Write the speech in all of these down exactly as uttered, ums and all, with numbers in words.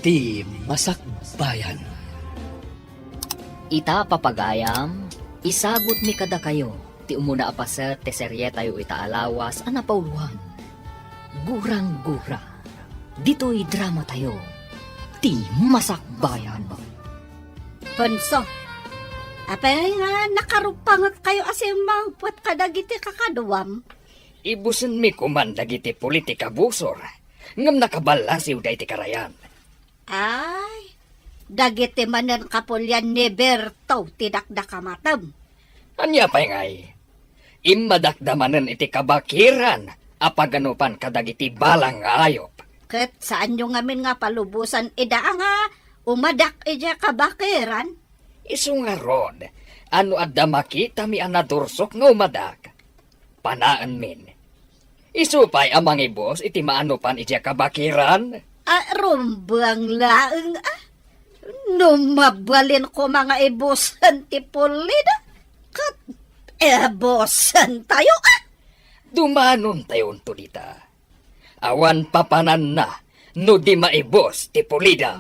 Ti Masakbayan. Ita, papagayam, isagutmi kadakayo ti umuna a paset ti serietayo ita a lawas a napauloan, Gurang-gura. Ditoy dramatayo, Ti Masakbayan. Ponso, apay nga nakaruppangetkayo a simmangpet kadagiti kakaduam? Ibusenmi koman dagiti puli ti kabusor, ngem nakaballasiwda iti karayan. Ay, dagiti manen kapulian ni Berto ti dakdakamatem. Ania pay ngay? Immadakda manen iti kabakiran a paganupan kadagiti balang nga ayup. Ket saanyo ngamin nga palubosan ida nga umadak idiay kabakiran? Isu ngarud, a no adda makitami a nadursok nga umadak, panaenmin. Isu pay a mangibus iti maanupan idiay kabakiran. A, rumbeng laeng, a. No mabalin koma nga ibusen ti pulida, ket ibusentayo, a. Dumanontayo unto dita. Awan papananna no di maibus ti pulida.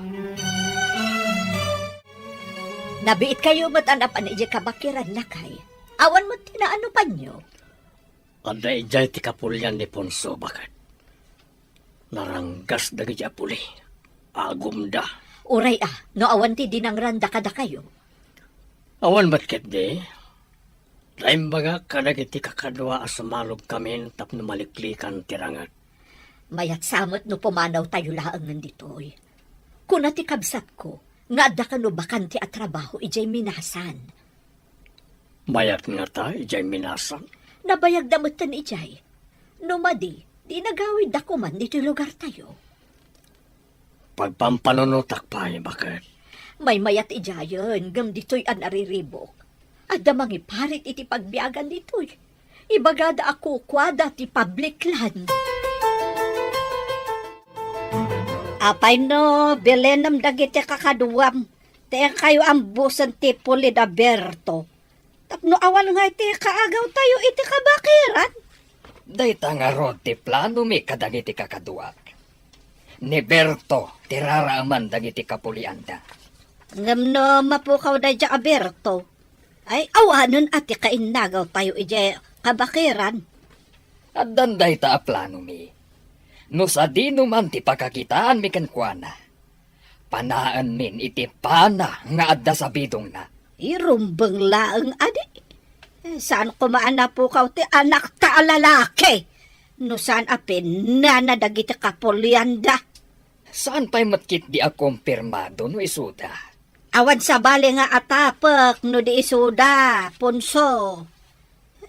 Nabiitkayo met a napan idiay kabakiran, lakay. Awan met ti naanupanyo. Adda idiay ti kapulian ni Ponso, baket. Naranggas dagiti a puli. Agumda. Uray a, no awan ti dinangranda kadakayo. Awan met ketdi. Naimbagak kadagiti kakadua a sumalogkamin tapno maliklikan ti ranget. Mayat sa met no pumanawtayo laengen ditoy. Kuna ti kabsatko nga adda kano bakante a trabaho idiay Minasan. Mayat ngata idiay Minasan? Nabayagda metten idiay. No madi, di nagawidda koman ditoy lugartayo. Pagpampanunotak pay, baket. Maymayat idiayen, ngem ditoy a nariribuk. Adda mangiparit iti pagbiagan ditoy. Ibagada a kukuada ti public land. Apay no bilenem dagiti kakaduam, ti inkayo ambusen ti puli da Berto. Tapno awan nga iti kaagawtayo iti kabakiran? Dayta ngarud ti planomi kadagiti kakaduak. Ni Berto ti raraaman dagiti kapulianda. Ngem no mapukaw daydiay a Berto, ay awanen a ti kainnagawtayo idiay kabakiran. Addan dayta a planomi. No sadino man ti pakakitaanmi kenkuana, panaenmin iti pana nga adda sabidongna. Irumbeng laeng adi. Eh, saan koma a napukaw ti anakta a lalaki? No saan a pinana dagiti kapulianda. Saan pay met ketdi a kumpirmado no isuda? Awan sabali nga atapek no di isuda, Ponso.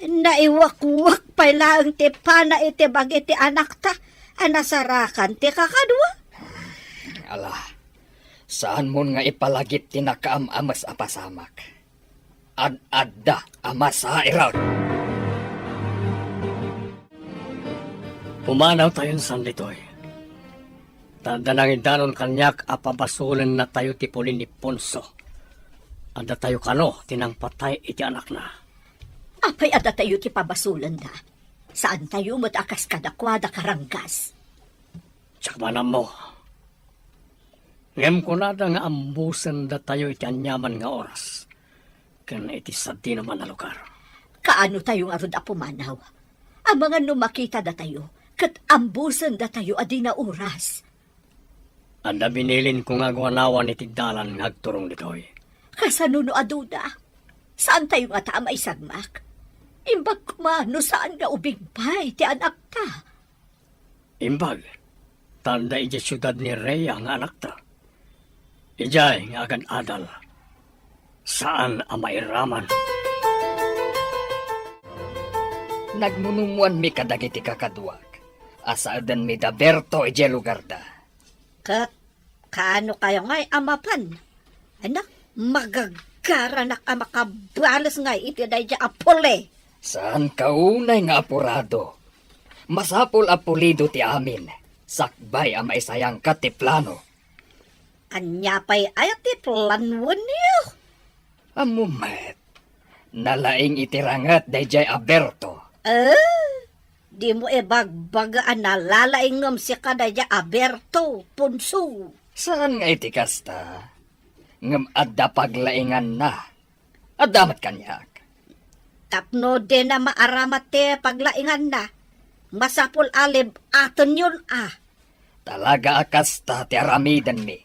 Naiwakwak pay laeng ti pana iti bagi ti anakta a nasarakan ti kakadua. Ala, saanmon nga ipalagip ti nakaam-ames a pasamak. Ad-adda a masairag. Pumanawtayon san ditoy. Ta adda nangidanon kaniak a pabasolennatayo ti puli ni Ponso. Addatayo kano ti nangpatay iti anakna. Apay addatayo ti pabasolenda? Saantayo met a kas kadakuada karanggas. Diak man ammo. Ngem kunada nga ambusendatayo iti aniaman nga oras, ken iti sadinoman a lugar. Kaanotayo ngarud a pumanaw? Amangan no makitadatayo, ket ambusendatayo a dina oras. Adda binilinko nga aguanawan iti dalan nga agturong ditoy. Kasano no aduda? Saantayo ngata a maisagmak? Imbag koma no saan nga ubing pay ti anakta. Imbag, ta adda idiay siudad ni Rhea nga anakta. Idiay nga agad-adal, saan a mairaman. Nagmunumuanmi kadagiti kakaduak a saedenmi da Berto idiay lugarda. Ket kaano kayo ngay a mapan? Anak, magagaranak a makabales ngay iti daydiay a puli. Saan ka unay nga apurado? Masapul a pulido ti amin, sakbay a maisayangka ti plano. Ania pay aya ti planonyo? Ammom met, nalaing iti ranget daydiay a Berto. Eh, dimo ibagbaga a nalalaing ngem sika daydiay a Berto, Ponso. Saan nga iti kasta, ngem adda paglainganna. Adda met kaniak. Tapno dina maaramat ti paglainganna, masapul a lib-atenyon a. Talaga a kasta ti aramidenmi.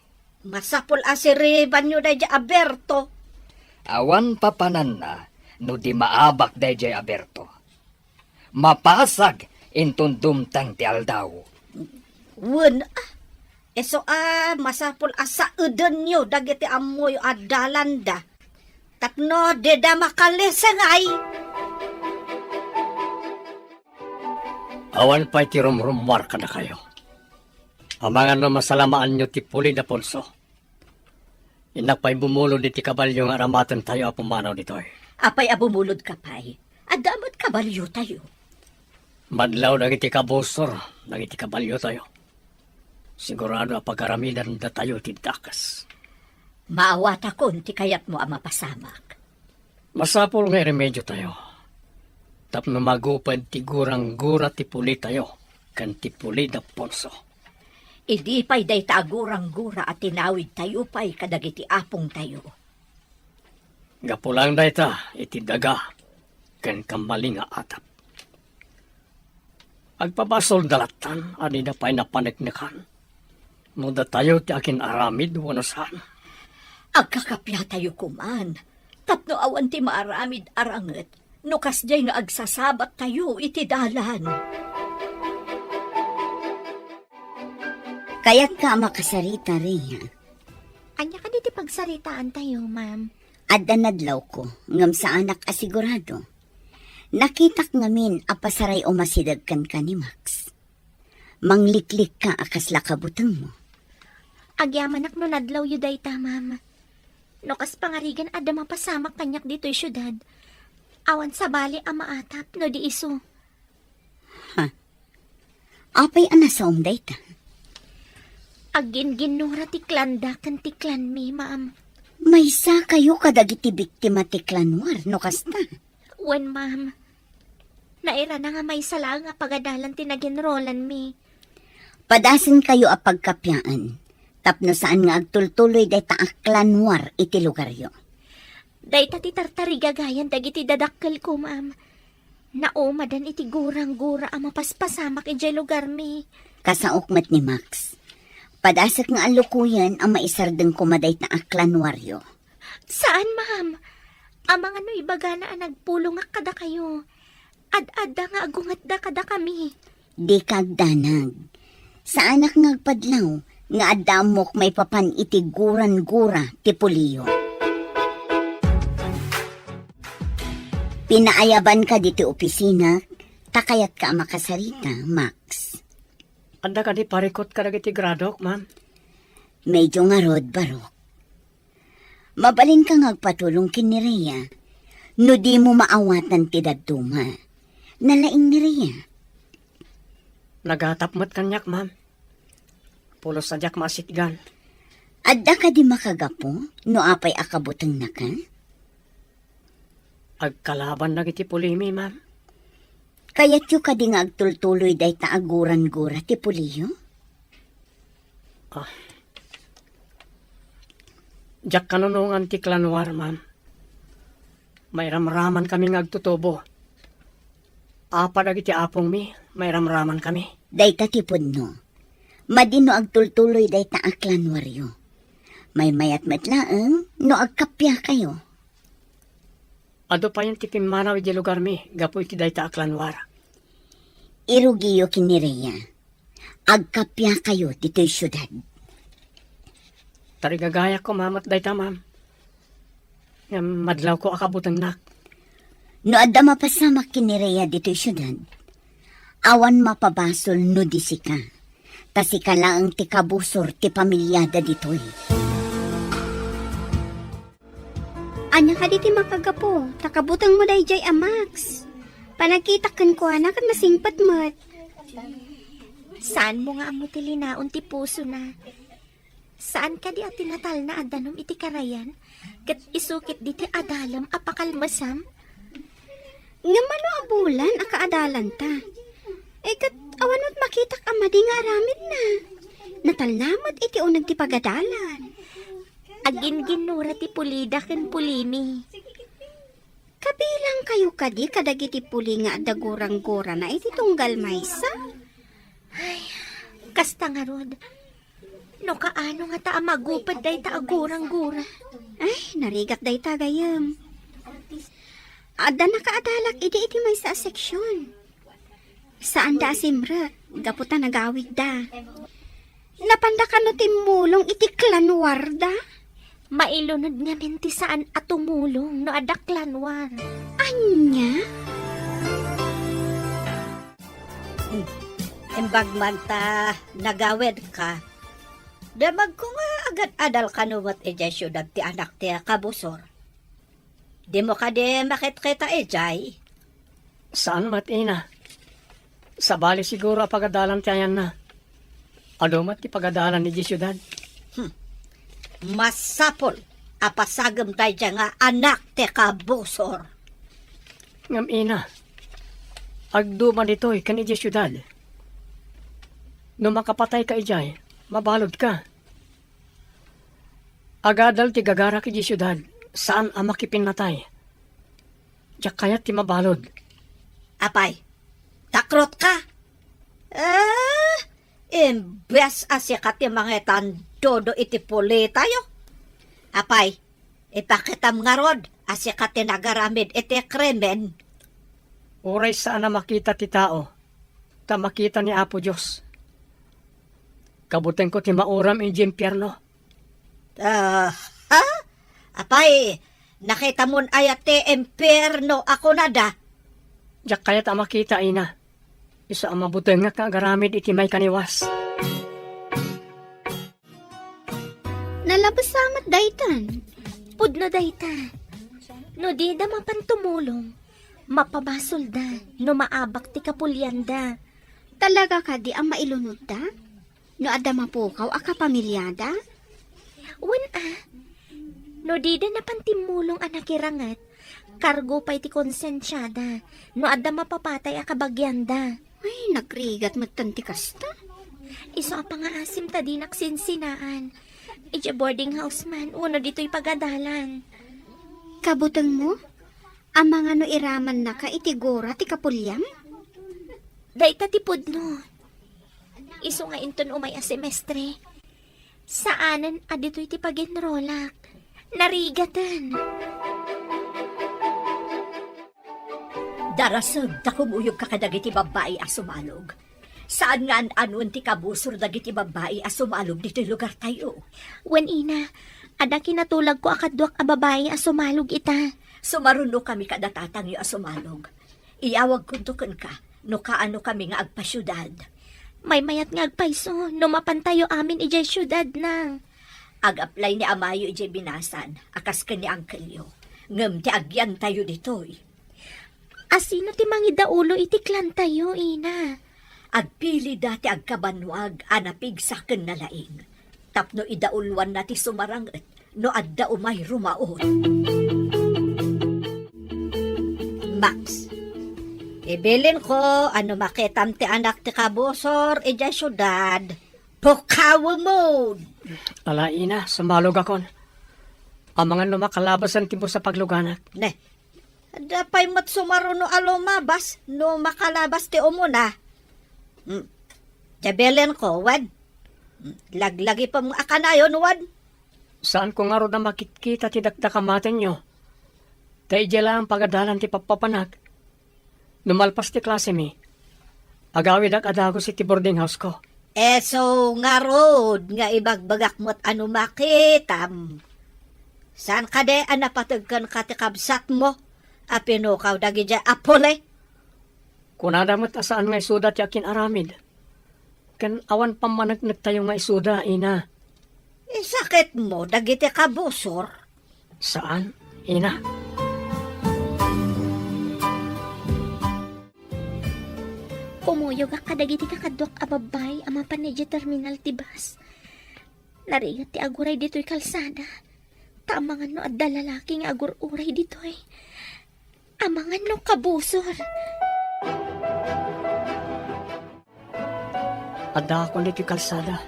Masapul a siribanyo daydiay a Berto. Awan papananna no di maabak daydiay a Berto. Mapasag inton dumteng ti aldaw. Wen, ah, isu a masapul a saedenyo dagiti ammoyo a dalanda. Tapno dida makalisengay. Awan pay ti rumrummuar kadakayo. Amangan no masalamaanyo ti puli da Ponso. Innak pay bumulod iti kabalio nga aramatentayo a pumanaw ditoy. Apay a bumulodka pay? Adda met kabaliotayo. Madlaw dagiti kabusor dagiti kabaliotayo. Sigurado a pagaramidandatayo ti dakes. Maawatakon ti kayatmo a mapasamak. Masapul nga iremediotayo tapno maguped ti guranggura ti pulitayo ken ti puli da Ponso. Idi pay dayta a guranggura a tinawidtayo pay kadagiti apongtayo. Gapu lang dayta iti daga ken kammali nga atap. Agpabasol da lattan a dida pay napaneknekan no datayo ti akin-aramid wenno saan. Agkakapiatayo koman tapno awan ti maaramid a ranget no kasdiay nga agsasabattayo iti dalan. Kayatka a makasarita, Rhea. Ania kadi ti pagsaritaantayo, ma'am? Adda nadlawko, ngem saanak a sigurado. Nakitak ngamin a pasaray umasideg kenka ni Max. Mangliklikka a kasla kabutengmo. Agyamanak no nadlawyo dayta, ma'am. No kas pangarigan adda mapasamak kaniak ditoy siudad, awan sabali a maatap no di isu. Ha? Apay a nasaom dayta? Agginginnura ti klanda ken ti klanmi, ma'am. Maysakayo kadagiti biktima ti klan war no kasta? Wen, ma'am. Nairana nga maysa laeng a pagadalan ti naginrolanmi. Padasenkayo a pagkapiaen tapno saan nga agtultuloy dayta a klan war iti lugaryo. Dayta ti tartarigagayan dagiti dadakkelko, ma'am. Naumadan iti guranggura a mapaspasamak idiay lugarmi. Kasaok met ni Max. Padasek nga allukoyen a maisardeng koma dayta a klan waryo. Saan, ma'am. Amangan no ibagana a nagpulongak kadakayo. Ad-adda nga agungetda kadakami. Dika agdanag. Saanak nga agpadlaw nga adda ammok maipapan iti guranggura ti puliyo. Pinaayabanka ditoy opisina, ta kayatka a makasarita, Max. Adda kadi parikut kadagiti gradok, ma'am? Medyo ngarud, Barok. Mabalinka nga agpatulong ken ni Rhea. No dimo maawatan ti dadduma, nalaing ni Rhea. Nagatap met kaniak, ma'am. Pulos a diak maasitgan. Adda kadi makagapu no apay a kabutengnaka? Agkalaban dagiti pulimi, ma'am. Kayatyo kadi nga agtultuloy dayta a guranggura ti puliyo? Ah. Diak kanunongan ti klan war, ma'am. Mairamraman kami nga agtutubo. Apa dagiti apongmi, mairamraman kami. Dayta ti pudno. Madi no agtultuloy dayta a klan waryo. Maymayat met laeng no agkappiakayo. Adu payen ti pimmanaw idiay lugarmi gapu iti dayta a klan war. Irugiyo ken ni Rhea. Agkappiakayo ditoy siudad. Tarigagayak koma met dayta, ma'am. Ngem madlawko a kabutengnak. No adda mapasamak ken ni Rhea ditoy siudad, awan mapabasol no di sika. Ta sika laeng ti kabusor ti pamiliada ditoy. Ania kadi ti makagapu? Ta kabutengmo daydiay a Max. Panagkitak kenkuana ket nasingpet met. Saanmo nga ammo ti linaon ti pusona. Saan kadi a tinatalna a danum iti karayan? Ket isu ketdi ti adalem a pakalmesam? Ngem mano a bulan a kaadalanta? Eh, ket awan met makitak a madi nga aramidna. Natalna met iti uneg ti pagadalan. Aginginnura ti pulida ken pulimi. Kabilangkayo kadi kadagiti puli nga adda gurang-gurana iti tunggal maysa? Ay, kasta ngarud. No kaano ngata a maguped dayta a gurang-gura? Ay, narigat dayta, gayyem. Adda nakaadalak idi iti maysa a seksyon. Saanda a simrek, gapu ta nagawidda. Napanda kano timmulong iti clan war da? Mailunod ngamin ti saan a tumulong no adda clan war. Ania? Hmm. Imbag man ta nagawidka, damagko nga agad-adal kano met idiay siudad ti anak ti kabusor. Dimo kadi makitkita idiay? Saan met, ina. Sabali siguro a pagadalan ti ayanna. Adu met ti pagadalan idiay siudad. Hmm. Masapul a pasagem daydiay nga anak ti kabusor. Ngem, ina, agduma ditoy ken idiay siudad. No makapatayka idiay, mabaludka. Agadal ti gagarak idiay siudad, saan a makipinnatay. Diak kayat ti mabalud. Apay, takrotka? Ah, imbes a sika ti mangitandodo iti pulitayo. Apay, ipakitam ngarud a sika ti nagaramid iti krimen. Uray saan a makita ti tao, ta makita ni Apo Dios. Kabutengko ti mauram idiay impierno. Ah, ha? Apay, nakitamon aya ti impierno a kunada? Diak kayat a makita, ina. Isu a mabutengak nga agaramid iti maikaniwas. Nalabes sa met daytan. Pudno dayta. No dida mapan tumulong, mapabasolda no maabak ti kapulianda. Talaga kadi a mailunodda? No adda mapukaw a kapamiliada? Wen a, no dida napan timmulong a nakiranget, kargo pay ti konsensiada no adda mapapatay a kabagianda. Ay, nagrigat metten ti kasta. Isu a pangaasim ta dinak sinsinaan. Idiay boarding house man, wenno ditoy pagadalan. Kabutengmo? Amangan no iramannaka iti gura ti kapuliam? Dayta ti pudno. Isu nga inton umay a semestre, saanen a ditoy ti pag-enrolak. Narigaten. Darasem ta kumuyogka kadagiti babbai a sumalog. Saan nga an-anuen ti kabusor dagiti babbai a sumalog ditoy lugartayo. Wen, ina, adda kinatulagko a kaduak a babbai a sumalog ita. Sumarunokami kada tatangyo a sumalog. Iyawagkonto kenka no kaanokami nga agpasiudad. Maymayat nga agpayso no mapantayo amin idiay siudad, nang. Ag-apply ni amayo idiay binasan a kas ken ni angkelyo. Ngem ti agyantayo ditoy, Asino ti mangidaulo iti clantayo, ina? Agpilida ti agkabannuag a napigsa ken nalaing tapno idauluanna ti sumaranget no adda umay rumaot. Max, ibilinko a no makitam ti anak ti kabusor idiay siudad, pukawemon! Ala, ina, sumalogakon. Amangan no makalabasan ti busa pagluganak. Ne, adda pay met sumaruno a lumabas no makalabas ti umuna. Hmm. Diay bilinko, wen? Hmm. Laglagipem a kanayon, wen? Saanko ngarud a makitkita ti dakdakamatenyo. Ta idiay laeng pagadalan ti pappapanak. No malpas ti klasemi, agawidak a dagus iti boarding house-ko. Isu ngarud nga ibagbagak met a no makitam. Saan kadi a napateg kenka ti kabsatmo a pinukaw dagidiay a puli? Kunada met a saan nga isuda ti akin-aramid. Ken awan pammaneknektayo nga isuda, ina. Isakitmo dagiti kabusor? Saan, ina. Kumuyogak kadagiti kakaduak a babbai a mapan idiay terminal ti bus. Narigat ti aguray ditoy kalsada. Ta amangan no adda lalaki nga agur-uray ditoy. Amangan no kabusor. Addaakon ditoy kalsada.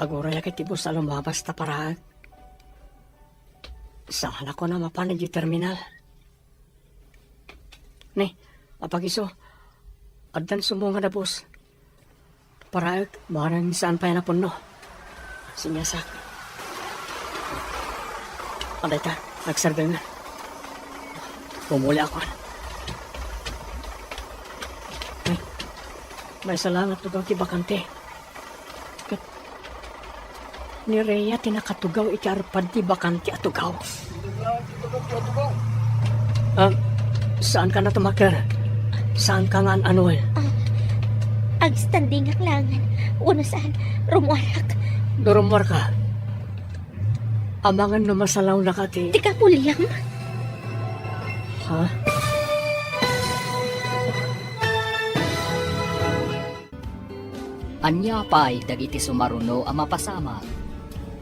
Agurayak iti bus a lumabas ta paraek. Saanakon a mapan idiay terminal. Ni, apagiso, addan sumungad a bus. Paraek, barang saan pay a napunno. Siniasak. Adayta, nagsardengan. Pumuli ako. Ay, maysa lang a tugaw ti bakante. Ket ni Rhea ti nakatugaw iti arpad ti bakante a tugaw. Ah, saanka natumaker? Saanka nga an-anoen? Ah, agstandingak laengen. Wenno saan, rummuarak. No rummuarka, amangan no masalawnaka ti... Ti kapuliam? Ha? Ania pay dagiti sumaruno a mapasamak?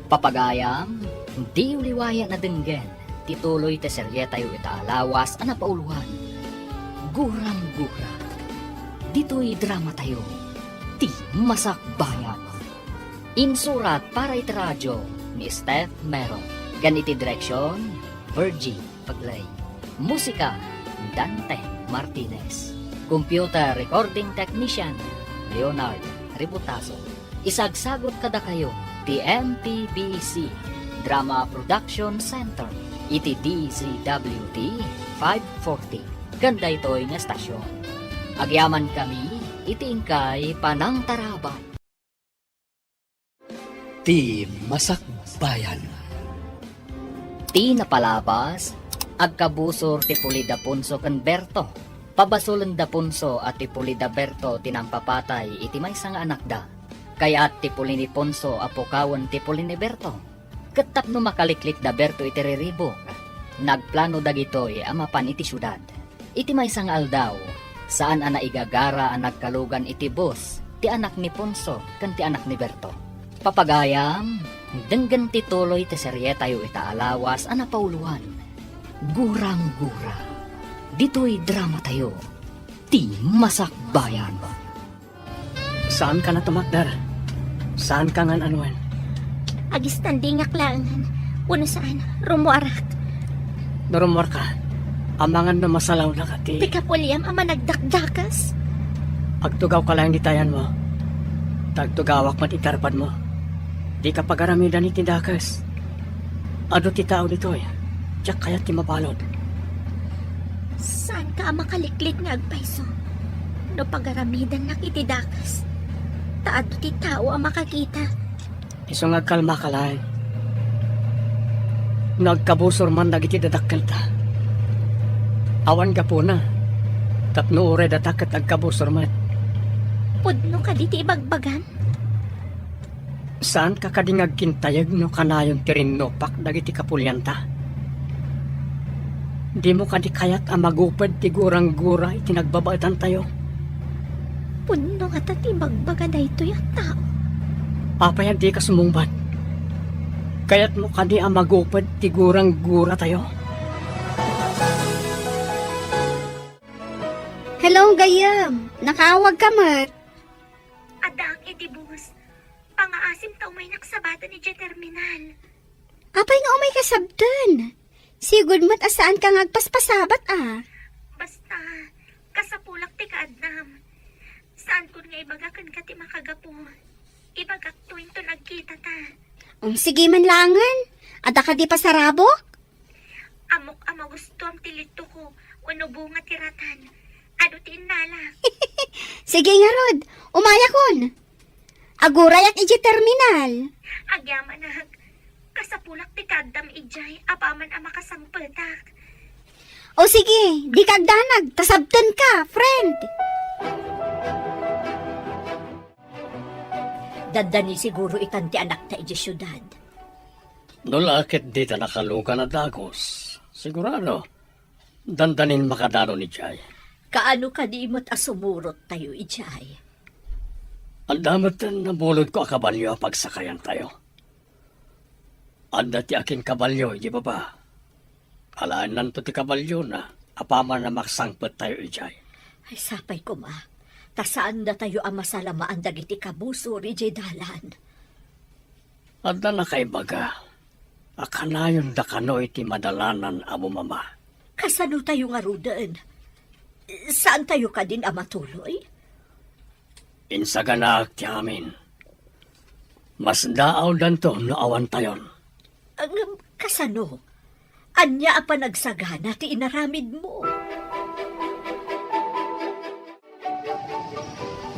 Papagayam, diyo liwayan a denggen ti tuloy ti serietayo ita a lawas a napauloan, Gurang-gura. Ditoy dramatayo, ti Masakbayan. Insurat para iti radio ni Steph Mero, ken iti direksion, Virgie Paglay. Musika, Dante Martinez. Computer recording technician, Leonard Ributaso. Isagsagut kadakayo ti M P B C Drama Production Center iti D Z W T five forty ken daytoy nga estasion. Agyamankami iti inkay panangtarabay. Ti Masakbayan. Ti napalabas, agkabusor ti puli da Ponso ken Berto. Pabasolen da Ponso a ti puli da Berto ti nangpapatay iti maysa nga anakda. Kayat ti puli ni Ponso a pukawen ti puli ni Berto. Ket tapno makaliklik da Berto iti riribuk, nagplano dagitoy a mapan iti siudad. Iti maysa nga aldaw, saan a naigagara a nagkalugan iti bus ti anak ni Ponso ken ti anak ni Berto. Papagayam, denggen ti tuloy ti serietayo ita a lawas a napauloan, Gurang-gura. Ditoy dramatayo, ti Masakbayan. Saanka natumakder? Saanka nga an-anoen? Agistandingak laengen. Wenno saan, rummuarak. No rummuarka, amangan no masalawnaka ti... Ti kapuliam a managdakdakas. Agtugawka laeng ditoy ayanmo. Ta agtugawak met iti arpadmo. Dika pagaramidan iti dakes. Adu ti tao ditoy. Diak kayat ti mabalud. Saanka a makaliklik nga agpayso no pagaramidannak iti dakes, ta adu ti tao a makakita. Isu nga agkalmaka laeng. No agkabusor man dagiti dadakkelta, awan gapuna, tapno uray data ket agkabusor met. Pudno kadi ti ibagbagam? Saanka kadi nga agkintayeg no kanayon ti rinnupak dagiti kapulianta? Dimo kadi kayat a maguped ti gurang-gura iti nagbabaetantayo? Pudno ngata ti ibagbaga daytoy a tao. Apay a dika sumungbat? Kayatmo kadi a maguped ti gurang-guratayo? Hello, gayyem. Nakaawagka met? Addaak iti bus. Pangaasim ta umaynak sabaten idiay terminal. Apay nga umayka sabten? Sigud met a saanka nga agpaspasabat a. Basta, kasapulak ti kaaddam. Saankon nga ibaga kenka ti makagapu. Ibagakto inton agkitata. Um, sige man laengen. Adda kadi pasarabok? Ammok a magustuam ti litoko wenno bunga ti ratan. Adu ti innala. Sige ngarud, umayakon. Agurayak idiay terminal. Agyamanak, kasapulak ti kaaddam idiay apaman a makasangpetak. O sige, dika agdanag, ta sabtenka, friend. Dandani siguro itan ti anakta idiay siudad. No la ket dita nakalugan a dagus, sigurado, dandanin makadanon idiay. Kaano kadi met a sumurottayo idiay? Adda met nabulodko a kabalio a pagsakayantayo. Adda ti akinkabalio idiay baba. Alaennanto ti kabaliona apaman a maksangpettayo idiay. Ay, sapay koma, ta saandatayo a masalamaan dagiti kabusor idiay dalan. Adda nakaibaga a kanayonda kano iti madalanan a bumaba. Kasano tayo ngaruden? Saan tayo kadin a matuloy? Insaganaak ti amin. Masdaawdanto no awan tayon. Ngem kasano? Ania a panagsagana ti inaramidmo?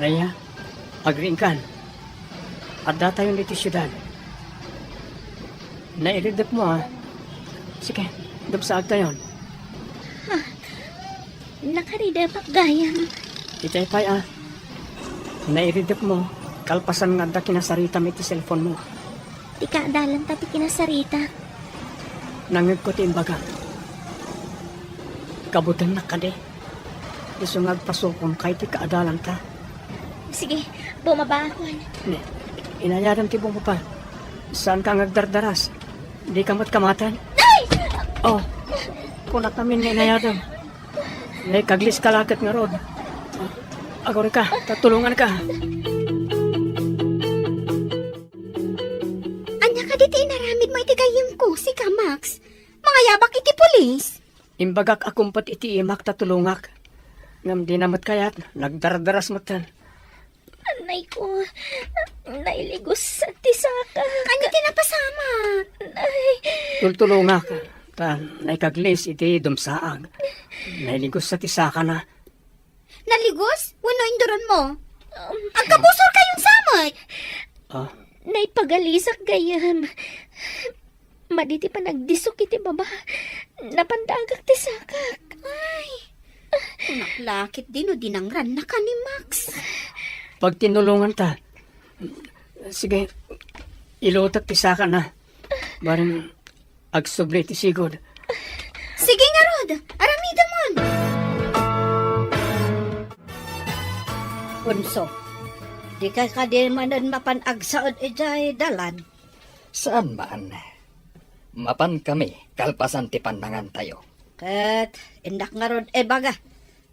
Rhea, agriingkan. Addatayon iti siudad. Nairidepmo, a. Sige, dumsaagtayon. Ah, nakaridepak gayam. Itay pay, a. Nairidepmo, kalpasan nga adda kinasaritam iti cellphone-mo. Ti kaadalanta ti kinasarita. Nangngegko ti imbagam. Kabutannak kadi. Isu nga agpasukonka iti kaadalanta. Sige, bumabaakon. Ne, inayadam ti bumaba. Saanka nga agdardaras. Dika met kamatan. Ay! Oh, kunak ngamin nga inayadam. Naikaglis ka la ket ngarud. Agurika, ta tulonganka. Ania kadi ti inaramidmo iti gayyemko, sika, Max? Mangayabak iti pulis? Imbagak a kumpet iti imak ta tulongak. Ngem dina met kayat, nagdardaras metten. Anay ko, nailigos ti saka. Ania ti napasamak? Ay. Tultulongak, ta naikaglis iti dumsaag. Nailigos ti sakana. Naligos? Wenno induronmo? Um, agkabusor kayon sa met? Ah? Naipagalisak gayam. Madi ti panagdisok iti baba. Napandagak ti sakak. Ay, kunak la ket dino dinangranna ka ni Max. Pagtinulonganta. Sige, ilutek ti sakana. Bareng agsubli ti sigud. Sige ngarud, aramidemon. Punso, dika kadi manen mapan agsaed idiay dalan? Saan man. Mapankami kalpasan ti pannangantayo. Ket innak ngarud ibaga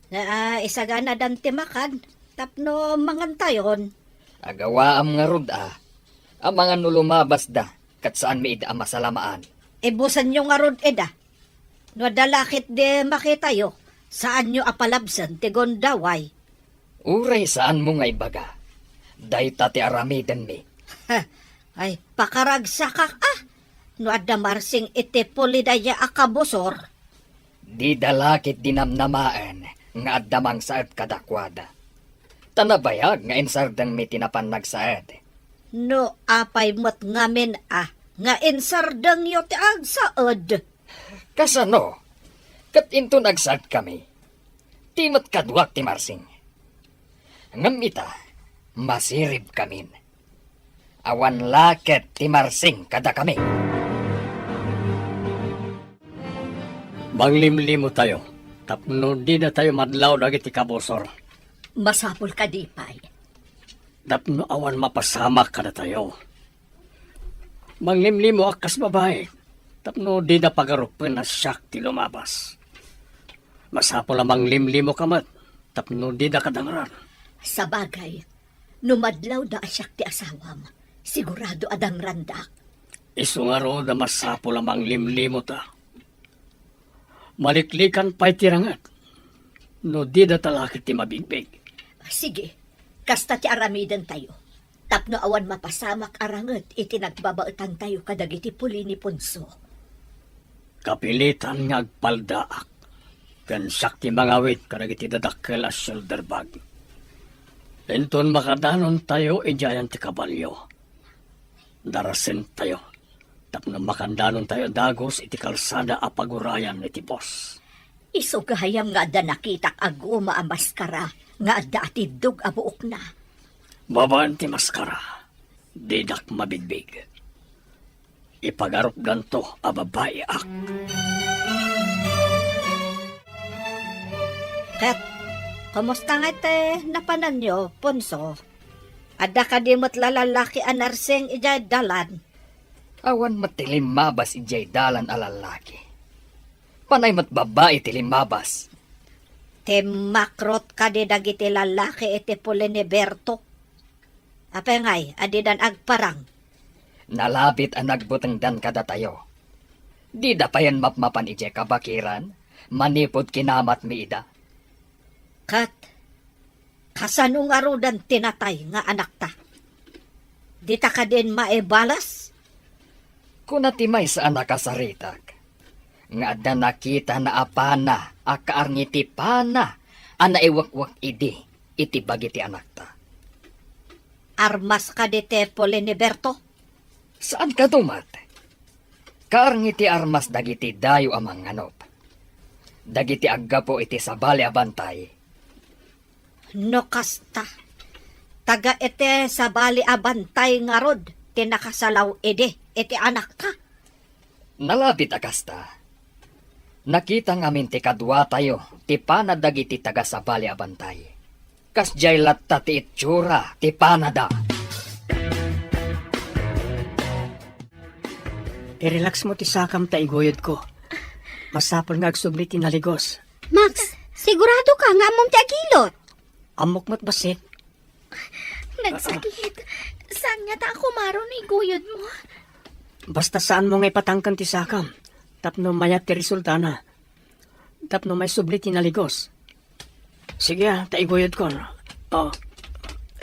nga, ah, isaganadan ti makan tapno mangantayon. Agawaam ngarud, a, amangan no lumabasda ket saanmi ida a masalamaan. Ibusenyo ngarud ida. No adda la ketdi makitayo, saanyo a palabsen ti gundaway. Uray saanmo nga ibaga, dayta ti aramidenmi. Ay, pakaragsakak a, no adda marsing iti puli dayta a kabusor. Dida la ketdi namnamaen nga adda mangsaed kadakuada. Ta nabayag nga insardengmi ti napan nagsaed. No apay met ngamin a nga insardengyo ti agsaed? Kasano? Ket inton agsaedkami, ti met kaduak ti marsing. Ngem ita, masiribkamin. Awan la ket ti marsing kadakami. Manglimlimotayo tapno dinatayo madlaw dagiti kabusor. Masapul kadi pay? Tapno awan mapasamak kadatayo. Manglimlimoak kas babai, tapno dida pagarupen a siak ti lumabas. Masapul a manglimlimoka met, tapno dida kadangran. Sabagay, no madlawda a siak ti asawam, sigurado a dangrandak. Isu ngarud a masapul a manglimlimota. Maliklikan pay ti ranget, no dida talakit ti mabigbig. Sige, kasta ti aramidentayo, tapno awan mapasamak a ranget iti nagbabaetantayo kadagiti puli ni Ponso. Kapilitan nga agpaldaak, ken siak ti mangawit kadagiti dadakkel a shoulder bag. Inton makadanontayo idiayen ti kabalio, darasentayo. Tapno makandanontayo dagus iti kalsada a pagurayan iti bus. Isu gayam nga adda nakitak a goma a maskara nga adda atiddog a buokna. Babaen ti maskara, dinak mabigbig. Ipagarupdanto a babaiak. Ket, kumusta nga iti napananyo, Ponso? Adda kadi met la lallaki a narsing idiay dalan? Awan met ti limmabas idiay dalan a lallaki. Panay met babbai ti limmabas. Timmakrot kadi dagiti lallaki iti puli ni Berto? Apay ngay a didan agparang? Nalabit a nagbutengdan kadatayo. Dida payen mapmapan idiay kabakiran, manipud kinamatmi ida. Ket kasano ngaruden ti natay nga anakta? Dita kadin maibalas? Kuna ti maysa a nakasaritak, nga adda nakitana a pana a kaarngi ti pana a naiwekwek idi iti bagi ti anakta. Armas kadi ti puli ni Berto? Saan kano met? Kaarngi ti armas dagiti dayo a mangnganop. Dagiti aggapu iti sabali a bantay. No kasta, taga iti sabali a bantay ngarud ti nakasalaw idi iti anakta? Nalabit a kasta. Nakita ngamin ti kaduatayo ti pana dagiti taga sabali a bantay. Kasdiay latta ti itsura ti panada. I-relax mo ti sakam ta iguyodko. Masapul nga agsubli ti naligos. Max, sigurado ka nga ammom ti agilot? Ammok met bassit. Nagsakit. Saan nga ta a kumaro no iguyod mo? Basta saan mo nga ipatangken ti sakam. Tapno mayat ti resultana. Tapno maisubli ti naligos. Sige, ah, ta iguyodkon. Oh.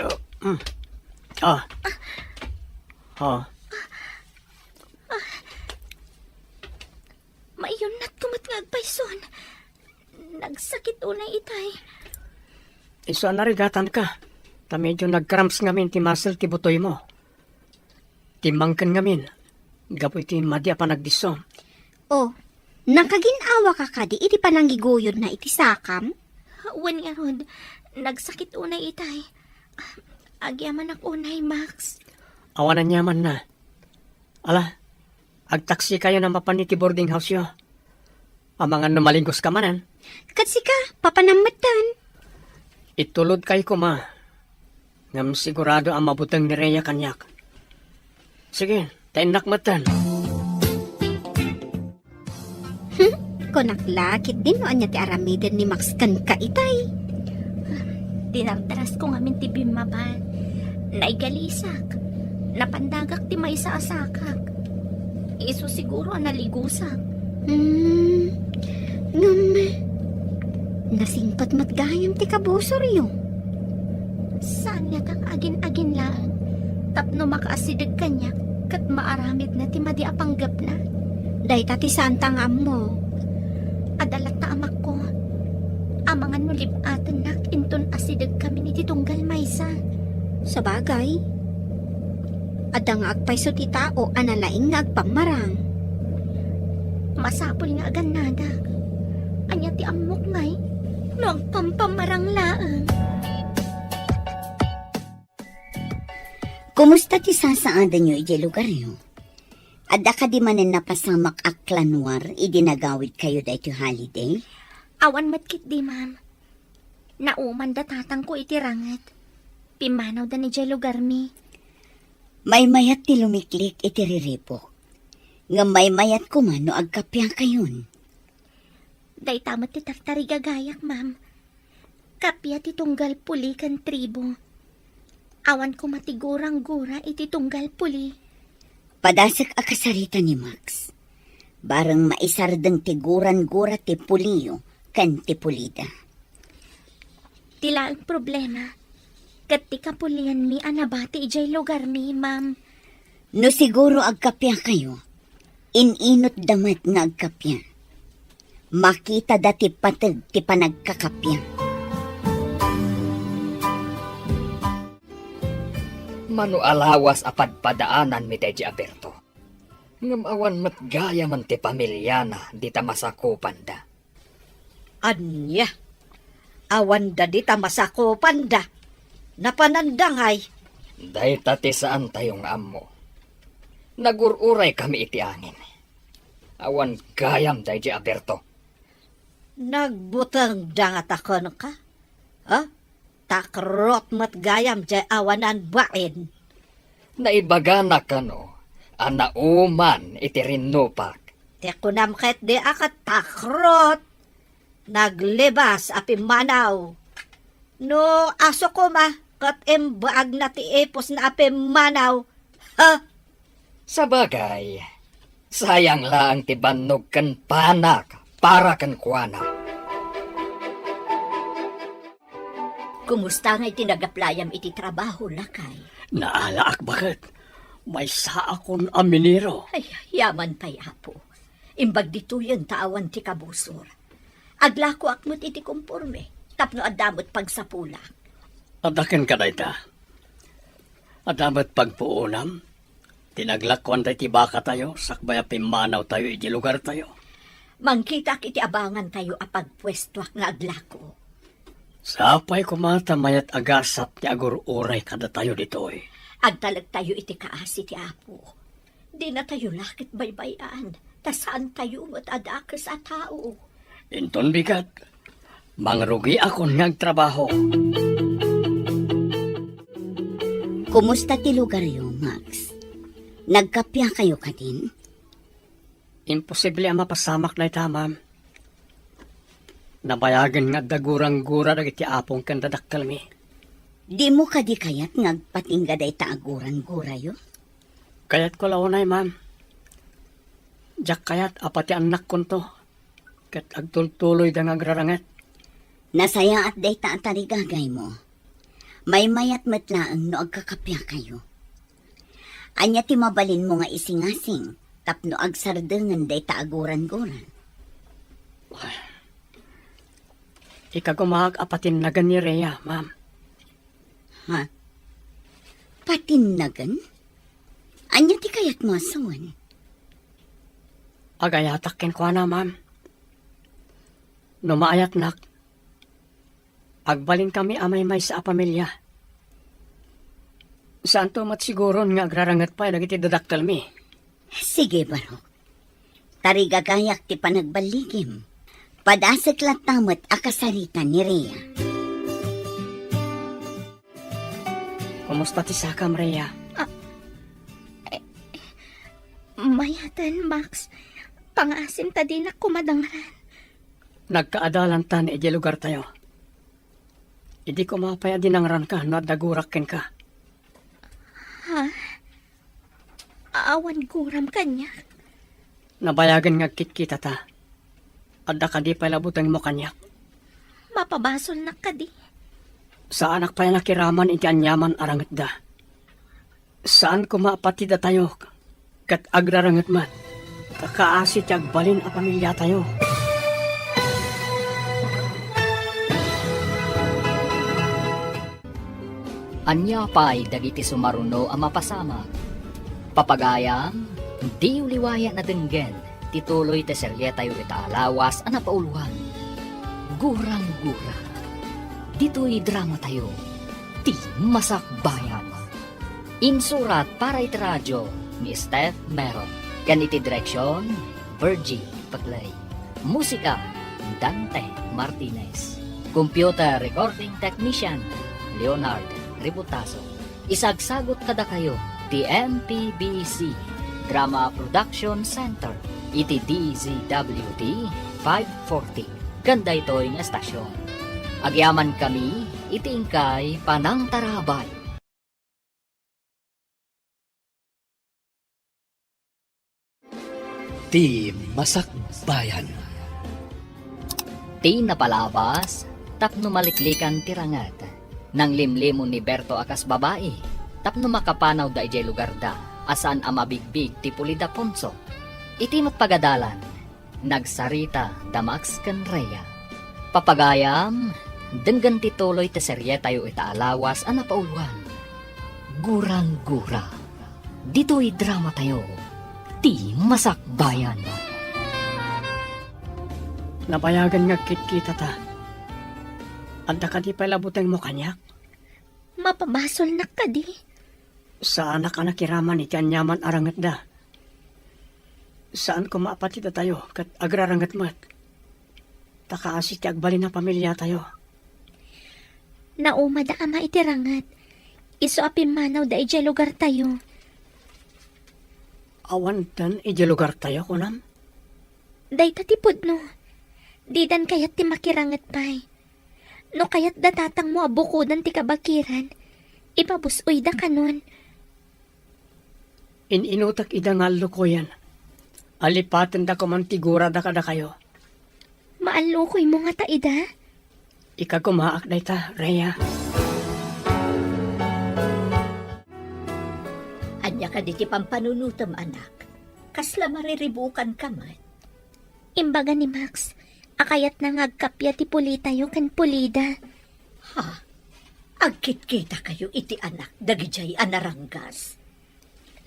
Oh. Mm. Oh. Oh. Maiyunnatko met nga agpayson. Nagsakit unay itay. Isu a narigatanka, ta medyo nag-cramps ngamin ti muscle ti butoymo. Timmangken ngamin, gapu iti madi a panagdisso. Oh, nakagin-awaka kadi iti panangiguyodna iti sakam? Wen ngarud, nagsakit unay itay. Agyamanak unay, Max. Awan aniamanna. Ala, agtaksikayo a mapan iti boarding house-yo. Amangan no maligos ka manen. Ket sika, papanam metten. Itulodkay koma. Ngem sigurado a mabuteng ni Rhea kaniak. Sige, ta innak metten. Hmm, kunak la ketdin no ania ti aramiden ni Max kenka itay. Dinardarasko ngamin ti bimmapan. Naigalisak. Napandagak ti maysa a sakak. Isu siguro a naligusak. Hmm, ngem, nasingpet met gayam ti kabusoryo. Saan nga ta agin-agin laeng, tapno makaasideg kaniak ket maaramidna ti madi a panggepna. Dayta ti saanta nga ammo. Adda latta amakko. Amangan no lib-atennak inton asidegkamin iti tunggal maysa. Sabagay, adda nga agpayso ti tao a nalaing nga agpammarang. Masapul nga agannadak. Ania ti ammok ngay no agpampammarang laeng? Kumusta ti sasaadanyo idiay lugaryo? Adda kadi manen napasamak a klanuar idi nagawidkayo daytoy holiday? Awan met ketdi, ma'am. Nauman da tatangko iti ranget. Pimmanawda idiay lugarmi. Maymayat ti lumiklik iti riribuk. Ngem maymayat koma no agkappiakayon. Dayta met ti tartarigagayak, ma'am. Kappia ti tunggal puli ken tribo. Awan koma ti gurang-gura iti tunggal puli. Padasek a kasarita ni Max. Bareng maisardeng ti gurang-gura ti puliyo ken ti pulida. Ti laeng problema, ket ti kapulianmi a nabati idiay lugarmi, ma'am. No siguro agkappiakayo, in-inutda met nga agkappia. Makitada ti pateg ti panagkakappia. Mano a lawas a padpadaananmi daydi a Berto. Ngem awan met gayamen ti pamiliana dita masakupanda. Ania? Awanda dita masakupanda. Napananda ngay? Dayta ti saantayo nga ammo. Nagur-uraykami iti angin. Awan gayam daydi a Berto. Nagbutengda ngata kenka? Ha? Takrot met gayam diay awanan bain. Naibagana kano a nauman iti rinnupak. Ti kunam ketdi a ket takrot. Naglibas a pimmanaw. No aso koma ket imbaagna ti ipusna a pimmanaw. Ha? Sabagay, sayang laeng ti bannog ken panak para kenkuana. Kumusta ngay ti nagaplayam iti trabaho, lakay? Naalaak baket. Maysaakon a minero. Ay, yaman pay, Apo. Imbag ditoyen ta awan ti kabusor. Aglakoak met iti komporme, tapno adda met pagsapulak. Adda kenka dayta. Adda met pagpuonam ti naglakuan dayta bakatayo sakbay a pimmanawtayo iti lugartayo. Mangkitaak iti abangantayo a pagpuestoak nga aglako. Sapay koma ta mayat a gasat ti agur-uray kadatayo ditoy. Agtalektayo iti kaasi ti Apo. Dinatayo la ket baybay-an, ta saantayo met a dakes a tao. Inton bigat, mangrugiakon nga agtrabaho. Kumusta ti lugaryo, Max? Nagkappia kayo kadin? Imposible a mapasamak dayta, ma'am. Nabayagen nga adda gurang-gura dagiti apong ken dadakkelmi. Dimo kadi kayat nga agpatingga dayta a gurang-gurayo? Kayatko la unay, ma'am. Diak kayat a pati annakkonto ket agtultuloyda nga agraranget. Nasayaat dayta a tarigagaymo. Maymayat met laeng no agkakappia kayo. Ania ti mabalinmo nga isingasing tapno agsardengen dayta a gurang-gura? Ikagumaak a patinnagen ni Rhea, ma'am. Ha? Patinnagen? Ania ti kayatmo a sawen? Agayatak kenkuana, ma'am. No maayatnak, agbalinkami a maymaysa a pamilia. Saanto met siguron nga agraranget pay dagiti dadakkelmi. Sige, Barok. Tarigagayak ti panagballigim. Padasek latta met a kasarita ni Rhea. Kumusta ti sakam, Rhea? Ah, eh, mayaten, Max. Pangaasim ta dinak koma dangran. Nagkaadalantan idiay lugartayo. Idi koma pay a dinangranka no adda gurak kenka. Ha? Awan guram kaniak? Nabayagen nga agkitkitata. Adda kadi pay la butengmo kaniak? Mapabasolnak kadi? Saanak pay a nakiraman iti aniaman a rangetda. Saan koma a pati datayo ket agraranget met. Ta kaasi ti agbalin a pamiliatayo. Ania pay dagiti sumaruno a mapasamak? Papagayam, diyo liwayan a denggen ti tuloy ti serietayo ita a lawas a napauluan, Gurang-gura. Ditoy dramatayo, Ti Masakbayan. Insurat para iti radio ni Steph Mero, ken iti direksion, Virgie Paclay. Musika, Dante Martinez. Computer recording technician, Leonard Ributazo. Isagsagut kadakayo ti M P B C Drama Production Center iti D Z W T five forty ken daytoy nga estasion. Agyamankami iti inkay panangtarabay. Ti Masakbayan. Ti napalabas tapno maliklikan ti ranget. Nanglimlimon ni Berto a kas babai tapno makapanawda idiay lugarda a saan a mabigbig ti Pulida Ponso. Iti met pagadalan, nagsarita da Max ken Rhea. Papagayam, denggen ti tuloy ti serietayo ita a lawas a napauluan, Gurang-gura. Ditoy dramatayo, Ti Masakbayan. Nabayagen nga agkitkitata. Adda kadi pay la butengmo kaniak? Mapabasolnak kadi? Saanak a nakiraman iti aniaman a rangetda. Saan koma a pati datayo ket agraranget met. Ta kaasi ti agbalin a pamiliatayo. Nauma da ama iti ranget. Isu a pimmanawda idiay lugartayo. Awanten idiay lugartayo, kunam? Dayta ti pudno. Didan kayat ti makiranget pay. No kayat da tatangmo a bukodan ti kabakiran, ipabus-oyda kanon. In-inutek ida nga allukoyen. Alipatenda koman ti gurada kadakayo. Maallukoymo ngata ida? Ikagumaak dayta, Rhea. Ania kadi ti pampanunotem, anak? Kasla mariribukanka met? Imbaga ni Max, a kayatna nga agkappia ti pulitayo ken pulida. Ha? Agkitkitakayo iti anak dagidiay a naranggas?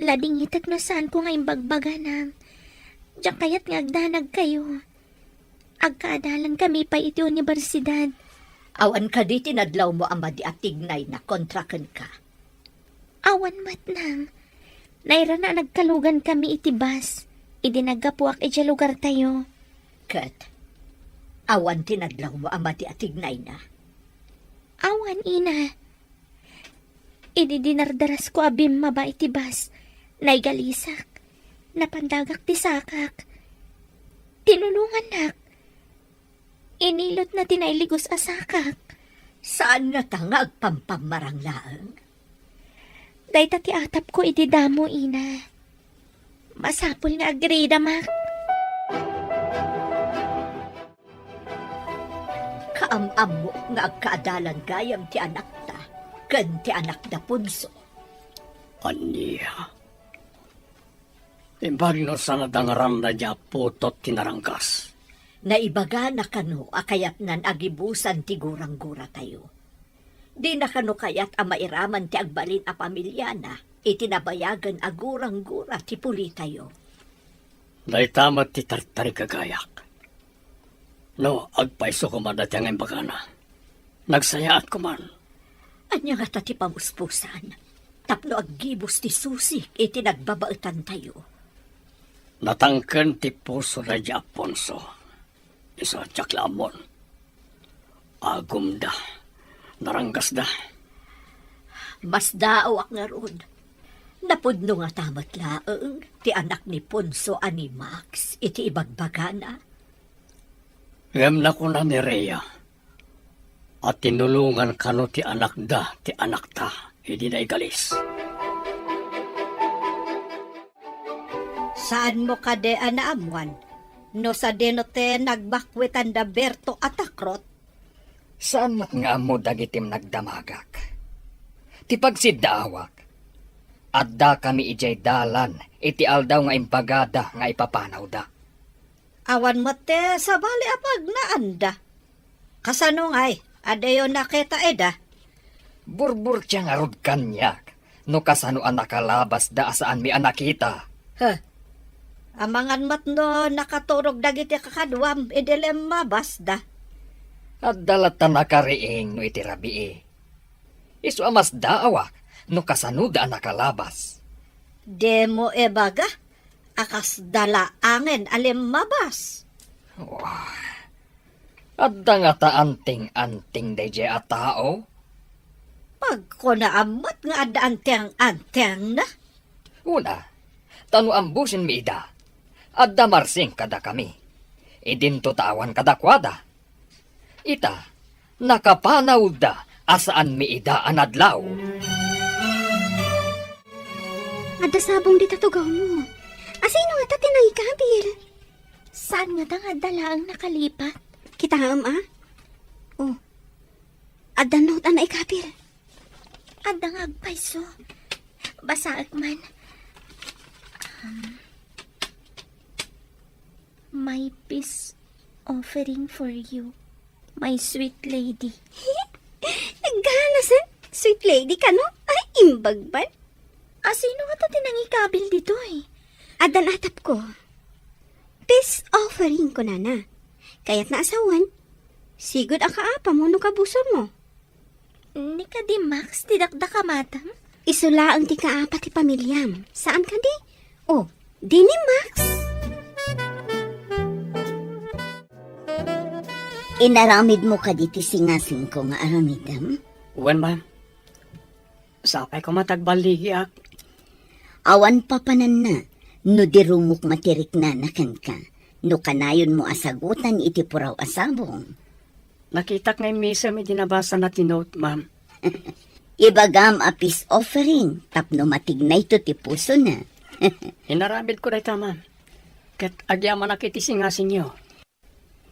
Ladingitek no saanko nga imbagbaga, nang. Diak kayat nga agdanagkayo. Agkaadalankami pay iti universidad. Awan kadi ti nadlawmo a madi a tignayna kontra kenka? Awan met, nang. Nairana a nagkalugankami iti bus idi naggapuak idiay lugartayo. Ket awan ti nadlawmo a madi a tignayna? Awan, ina. Idi dinardarasko a bimmaba iti bus, naigalisak. Napandagak ti sakak. Tinulongannak. Inilotna ti nailigos a sakak. Saan ngata nga agpampammarang laeng? Dayta ti atapko idi damo, ina. Masapul nga agrida, Max. Kaam-ammok nga agkaadalan gayam ti anakta ken ti anakda Ponso. Ania? Imbag no saan a dangaranna diay a putot ti naranggas. Naibagana kano a kayatnan a gibusan ti gurangguratayo. Dina kano kayat a mairaman ti agbalin a pamiliana iti nabayagen a guranggura ti pulitayo. Dayta met ti tartarigagayak. No, agpayso koma dayta nga imbagana. Nagsayaat koman. Ania ngata ti pamuspusan tapno aggibus ti susik iti nagbabaetantayo? Natangken ti puso daydi Aponso. Isu a diak la ammon. Agumda. Naranggasda. Masdaawak ngarud. Napudno ngata met laeng ti anak ni Ponso a ni Max iti ibagbagana? Ngem nakuna ni Rhea a tinulongan kano ti anakda ti anakta idi naigalis. Saanmo kadi a naammuan no sadino ti nagbakwitanda Berto a takrot? Saan met nga ammo dagiti nagdamagak. Ti pagsiddaawak, addakami idiay dalan iti aldaw nga imbagada nga ipapanawda. Awan met ti sabali a pagnaanda. Kasano ngay a diyo nakita ida? Burburtia ngarud kaniak no kasano a nakalabasda a saanmi a nakita. Huh. Amangan met no nakaturog dagiti kakaduam idi limmabasda. Adda latta nakariing no iti rabii. Isu a masdaawak no kasanoda a nakalabas. Dimo ibaga a kasda laengen a limmabas. Wah, adda ngata anting-anting daydiay a tao? Pagkunaam met nga adda anting-antingna. Una, ta no ambusenmi ida, adda marsing kadakami. Idinto ta awan kadakuada. Ita, nakapanawda a saanmi ida a nadlaw. Adda sabong dita tugawmo. Asino ngata ti nangikabil? Saan ngata nga adda laeng nakalipat? Kitaem a? Oh. Adda note a naikabil. Adda nga agpayso. Basaek man. Um, My peace offering for you, my sweet lady. Nagganasen, sweet lady kano? Ay, imbag man. Asino ngata ti nangikabil ditoy? Addan atapko. Peace offering kunana. Kayatna a sawen. Sigud a kaapamo no kabusormo. Ni kadi Max ti dakdakamatam? Isu laeng ti kaapa ti pamiliam. Saan kadi? Oh, di ni Max? Inaramidmo kadi ti singasingko nga aramidem? Wen, ma'am. Sapay koma ta agballigiak. Awan papananna no di rumok matiriknana kenka, no kanayonmo a sagutan iti puraw a sabong. Nakitak nga immisem idi nabasana ti note, ma'am. Ibagam a peace offering tapno matignayto ti pusona. Inaramidko dayta, ma'am. Ket agyamanak iti singasingyo.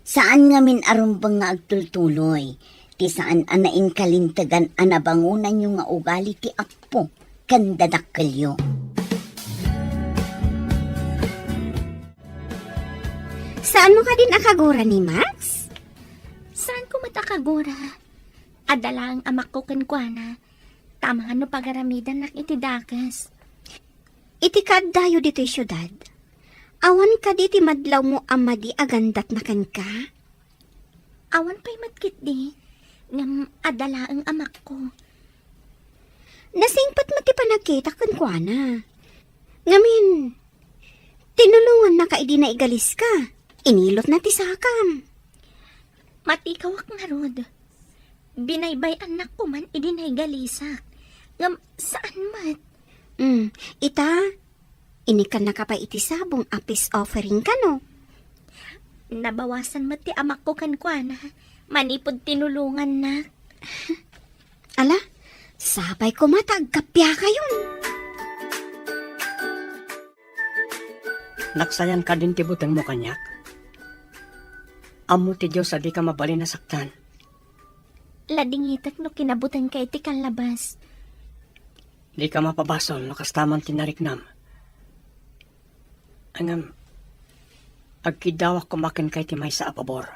Saan ngamin a rumbeng nga agtultuloy ti saan a nainkalintegan a nabangonanyo nga ugali ti appo ken dadakkelyo. Saanmo kadin a kagura ni Max? Saanko met a kagura. Adda laeng amakko kenkuana. Ta amangan no pagaramidannak iti dakes. Iti kaaddayo ditoy siudad, awan kadi ti madlawmo a madi a gandatna kenka? Awan pay met ketdi, ngem adda laeng amakko. Nasingpet met ti panagkitak kenkuana. Ngamin, tinulongannaka idi naigaliska. Inilotna ti sakam. Matikawak ngarud. Binaybay-annak koman idi naigalisak. Ngem saan met. Hmm, ita, inikannaka pay iti sabong a peace offering kano? Nabawasan met ti amakko kenkuana manipud tinulongannak. Ala, sapay koma ta agkappiakayon. Naksayan kadin ti butengmo kaniak? Ammo ti Dios a dika mabalin a saktan. Ladingitek no kinabutengka iti kallabas. Dika mapabasol no kasta man ti nariknam. Ngem, agkiddawak koma kenka iti maysa a pabor.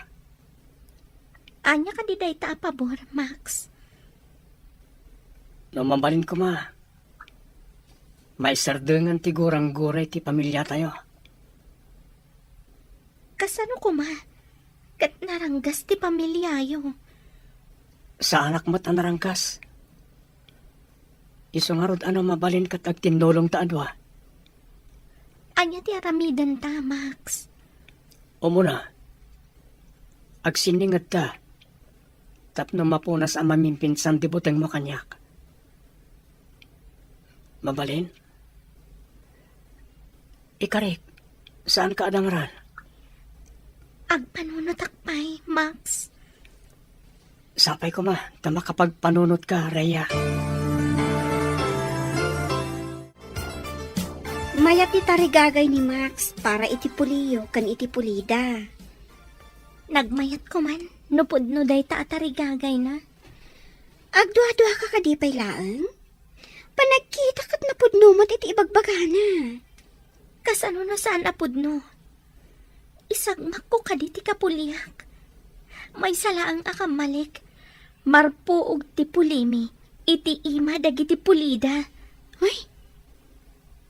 Ania kadi dayta a pabor, Max? No mabalin koma, maisardengan ti gurangguray ti pamiliatayo. Kasano koma? Ket naranggas ti pamiliayo. Saanak met a naranggas. Isu ngarud a no mabalin ket agtinnulongta a dua. Ania ti aramidenta, Max? Umuna, agsinningedta tapno mapunas a mamimpinsan ti butengmo kaniak. Mabalin? Ikarik, saanka a dangran? Agpanunotak pay, Max. Sapay koma ta makapagpanunotka, Rhea. Mayat ti tarigagay ni Max para iti puliyo ken iti pulida. Nagmayat koman no pudno dayta a tarigagayna. Agduaduaka kadi pay laeng? Panagkita ket napudno met iti ibagbagana. Kasano no saan a pudno? Isagmakko kadi ti kapuliak. Maysa laeng a kammalik, marpuog ti pulimi iti ima dagiti pulida. Ay,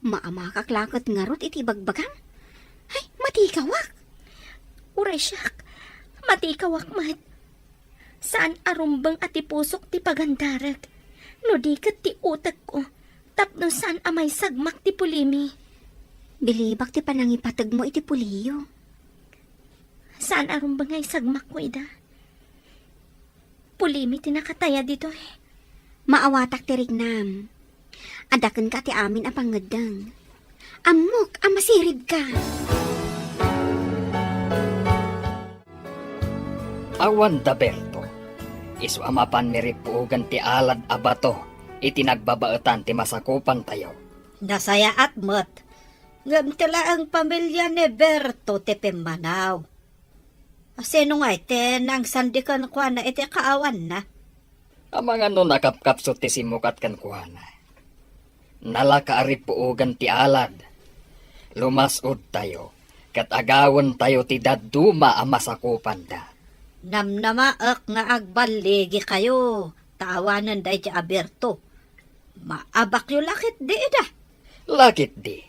maamakak la ket ngarud iti ibagbagam? Ay, matikawak! Uray siak, matikawak met. Saan a rumbeng a ti pusok ti pagandarek, no di ket ti utekko, tapno saan a maisagmak ti pulimi. Bilibak ti panangipategmo iti puliyo. Saan a rumbeng nga isagmakko ida. Pulimi ti nakataya ditoy. Maawatak ti riknam. Adda kenka ti amin a pangngeddeng. Ammok a masiribka. Awan da Berto, isu a mapan ni rippuogan ti alad a bato iti nagbabaetan ti masakupantayo. Nasayaat met, ngem ti laeng pamilia ni Berto ti pimmanaw. Sino ngay ti nangsandi kenkuana iti kaawanna? Amangan no nakapkapsut ti simmukat kenkuana. Nalaka a rippuogan ti alad. Lumas-odtayo, ket agawentayo ti dadduma a masakupanda. Namnamaek nga agballigikayo, ta awanen daydi a Berto. Maabakyo la ketdi ida. La ketdi.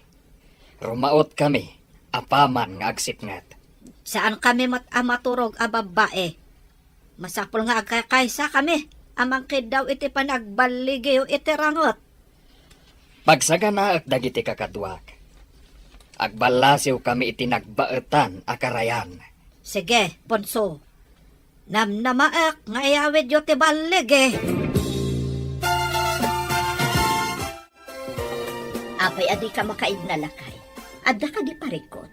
Rumaotkami apaman nga agsipnget. Saankami met a maturog a babbai. Masapul nga agkakaysakami a mangkiddaw iti panagballigiyo iti ranget. Pagsaganaek dagiti kakaduak. Agballasiwkami iti nagbaetan a karayan. Sige, Ponso. Namnamaek nga iyawidyo ti balligi. Apay a dika makaidna, lakay? Adda kadi parikut?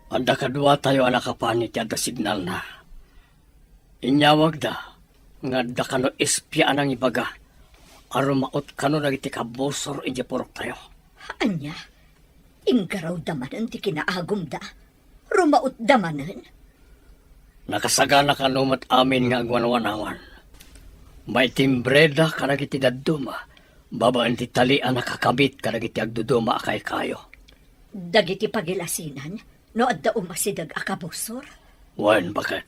Adda kaduatayo a nakapan iti adda signalna. Inyawagda nga adda kano espia a nangibaga a rumaot kano dagiti kabusor idiay puroktayo. Ania? Inggarawda manen ti kinaagumda. Rumautda manen. Nakasagana kano met amin nga agwanwanawan. Maitimbreda kadagiti dadduma babaen ti tali a nakakabit kadagiti agduduma a kaykayo. Dagiti pagilasinan, no adda umasideg a kabusor? Wen, baket.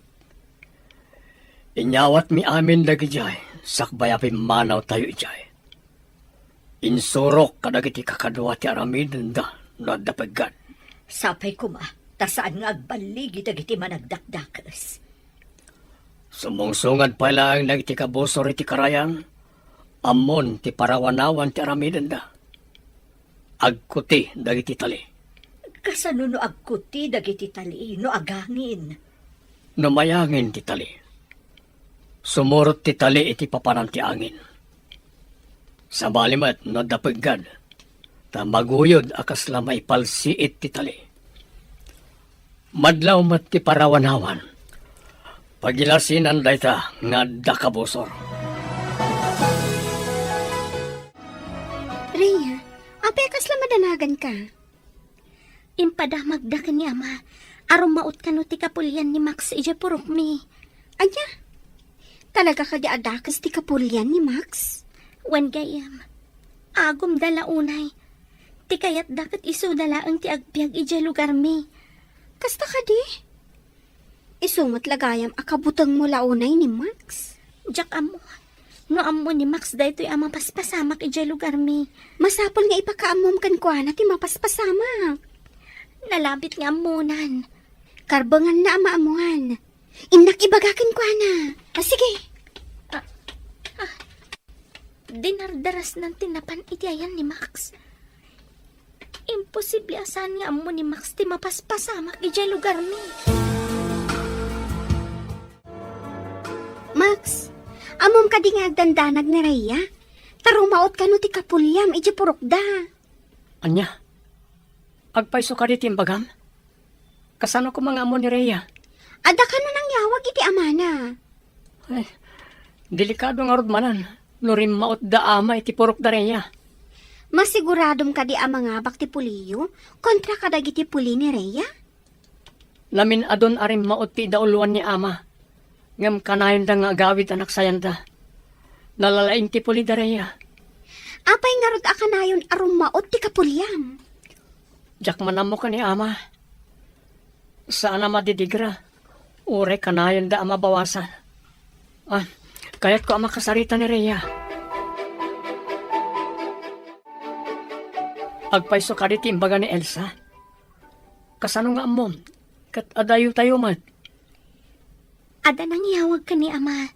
Inyawatmi amin dagidiay, sakbay a pimmanawtayo idiay. Insurok kadagiti kakadua ti aramidenda no adda peggad. Sapay koma, ta saan nga agballigi dagiti managdakdakes. Sumungsungad pay laeng dagiti kabusor iti karayan, ammon ti parawanawan ti aramidenda. Agkuti dagiti tali. Kasano no agkuti dagiti tali no agangin? No mayangin ti tali, sumurot ti tali iti papanan ti angin. Sabali met no adda peggad, ta maguyod a kasla maipalsiit ti tali. Madlaw met ti parawanawan. Pagilasinan dayta nga adda kabusor. Rhea, apay a kasla madanaganka? Impadamagda ken ni Ama a rummaut kano ti kapulian ni Max idiay purokmi. Ania? Talaga kadi a dakes ti kapulian ni Max? Wen gayam. Agumda la unay. Ti kayatda ket isuda laeng ti agbiag idiay lugarmi. Kasta kadi? Isu met la gayam a kabutengmo la unay ni Max? Diak ammo. No ammo ni Max daytoy a mapaspasamak idiay lugarmi. Masapul nga ipakaammom kenkuana ti mapaspasamak. Nalabit nga ammonan. Karbenganna a maammoan. Innak ibaga kenkuana. Ah, sige. Ah, ah. Dinardarasnan ti napan iti ayan ni Max. Imposible a saan nga ammo ni Max ti mapaspasamak idiay lugarmi. Max, ammom kadi nga agdandanag ni Rhea? Ta rumaut kano ti kapuliam idiay purokda. Ania? Agpayso kadi ti imbagam? Kasano koma nga ammo ni Rhea? Adda kano nangyawag iti amana. Ay, delikado ngarud manen no rimmautda ama iti purokda Rhea. Masiguradom kadi a mangabak ti puliyo kontra kadagiti puli ni Rhea? Namin-adon a rimmaut ti idauloan ni ama, ngem kanayonda nga agawid a naksayanda. Nalalaing ti puli da Rhea. Apay ngarud a kanayon a rummaut ti kapuliam? Diak man ammo ken ni ama. Saan a madidigra. Uray kanayonda a mabawasan. Ah, kayatko a makasarita ni Rhea. Agpayso kadi ti imbaga ni Elsa? Kasano nga ammom? Ket adayotayo met. Adda nangyawag ken ni ama.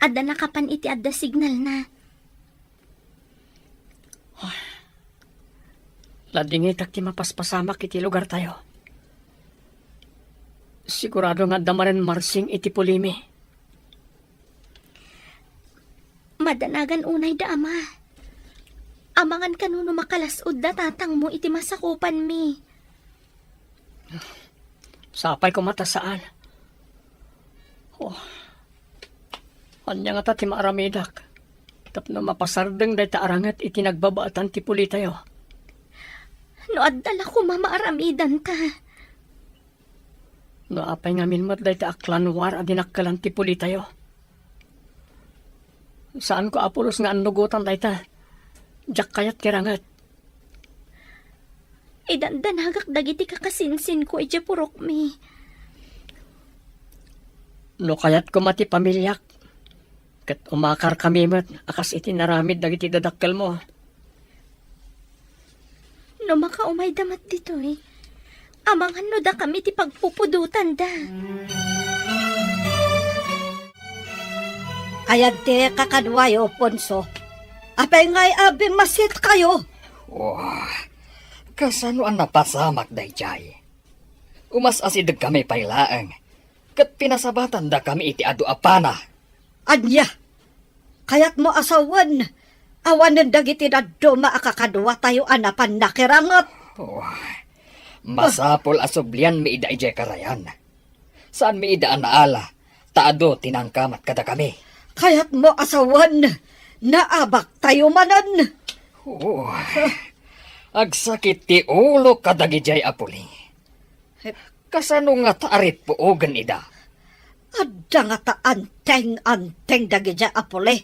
Adda nakapan iti adda signalna. Ladingitak ti mapaspasamak iti lugartayo. Sigurado nga adda manen marsing iti pulimi. Madanagan unay da ama. Amangan kano no makalas-od da tatangmo iti masakupanmi. Sapay koma ta saan. Oh. Ania ngata ti maaramidak tapno mapasardeng dayta a ranget iti nagbabaetan ti pulitayo? No adda la koma maaramidanta. No apay ngamin met dayta a klanuar a dinakkelan ti pulitayo? Saanko a pulos nga annugotan dayta. Diak kayat ti ranget. Idandanagak dagiti kakasinsinko idiay purokmi. No kayat koma ti pamiliak, ket umakarkami met a kas iti naramid dagiti dadakkelmo. No makaumayda met ditoy, amangan no dakami ti pagpupudotanda. Kayat ti kakaduayo, Ponso. Apay ngay a bimmasitkayo? Wah, kasano a napasamak daydiay? Umas-asidegkami pay laeng, ket pinasabatandakami iti adu a pana. Ania? Kayatmo a sawen, awanen dagiti dadduma a kakaduatayo a napan nakiranget? Wah, masapul a sublianmi ida idiay karayan. Saanmi ida a naala, ta adu ti nangkamat kadakami. Kayatmo a sawen, naabaktayo manen? Oo. Agsakit ti ulo kadagidiay a puli. Kasano ngata a rippuogen ida? Adda ngata anteng-anteng dagidiay a puli.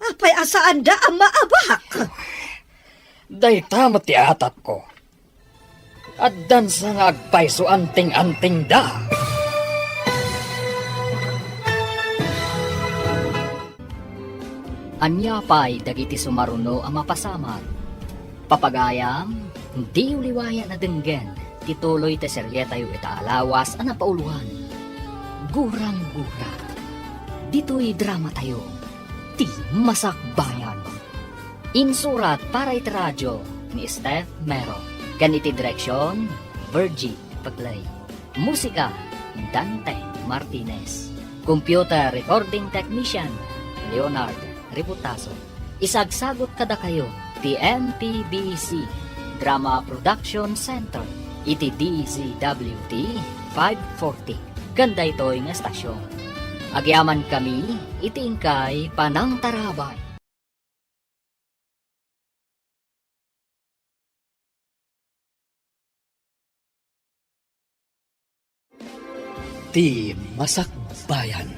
Apay a saanda a maabak? Dayta met ti atapko. Addansa nga agpayso anteng-antengda. Ania pay dagiti sumaruno a mapasamak? Papagayam, diyo liwayan a denggen ti tuloy ti serietayo ita a lawas a napauloan, Gurang-gura. Ditoy dramatayo, ti Masakbayan. Insurat para iti radio ni Steph Mero, ken iti direksion, Virgie Paclay. Musika, Dante Martinez. Computer recording technician, Leonard Ributaso. Isagsagut kadakayo ti M P B C Drama Production Center iti D Z W T five forty ken daytoy nga estasion. Agyamankami iti inkay panangtarabay. Ti Masakbayan.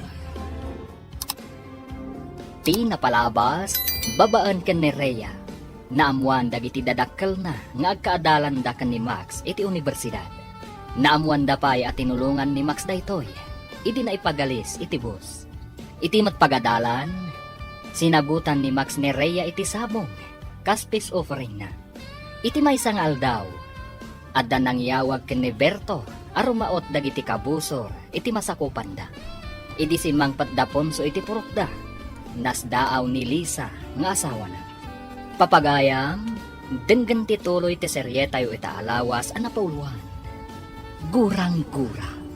Ti napalabas, babaen ken ni Rhea, naammoan dagiti dadakkelna nga agkaadalanda ken ni Max iti unibersidad. Naammoanda pay a tinulongan ni Max daytoy idi naipagalis iti bus. Iti met pagadalan, sinagutan ni Max ni Rhea iti sabong kas peace offeringna. Iti maysa nga aldaw, adda nangyawag ken ni Berto a rumaot dagiti kabusor iti masakupanda. Idi simmangpet da Ponso iti purokda, nasdaaw ni Lisa nga asawana. Papagayam, denggen ti tuloy ti serietayo ita a lawas a napauloan, Gurang-gura.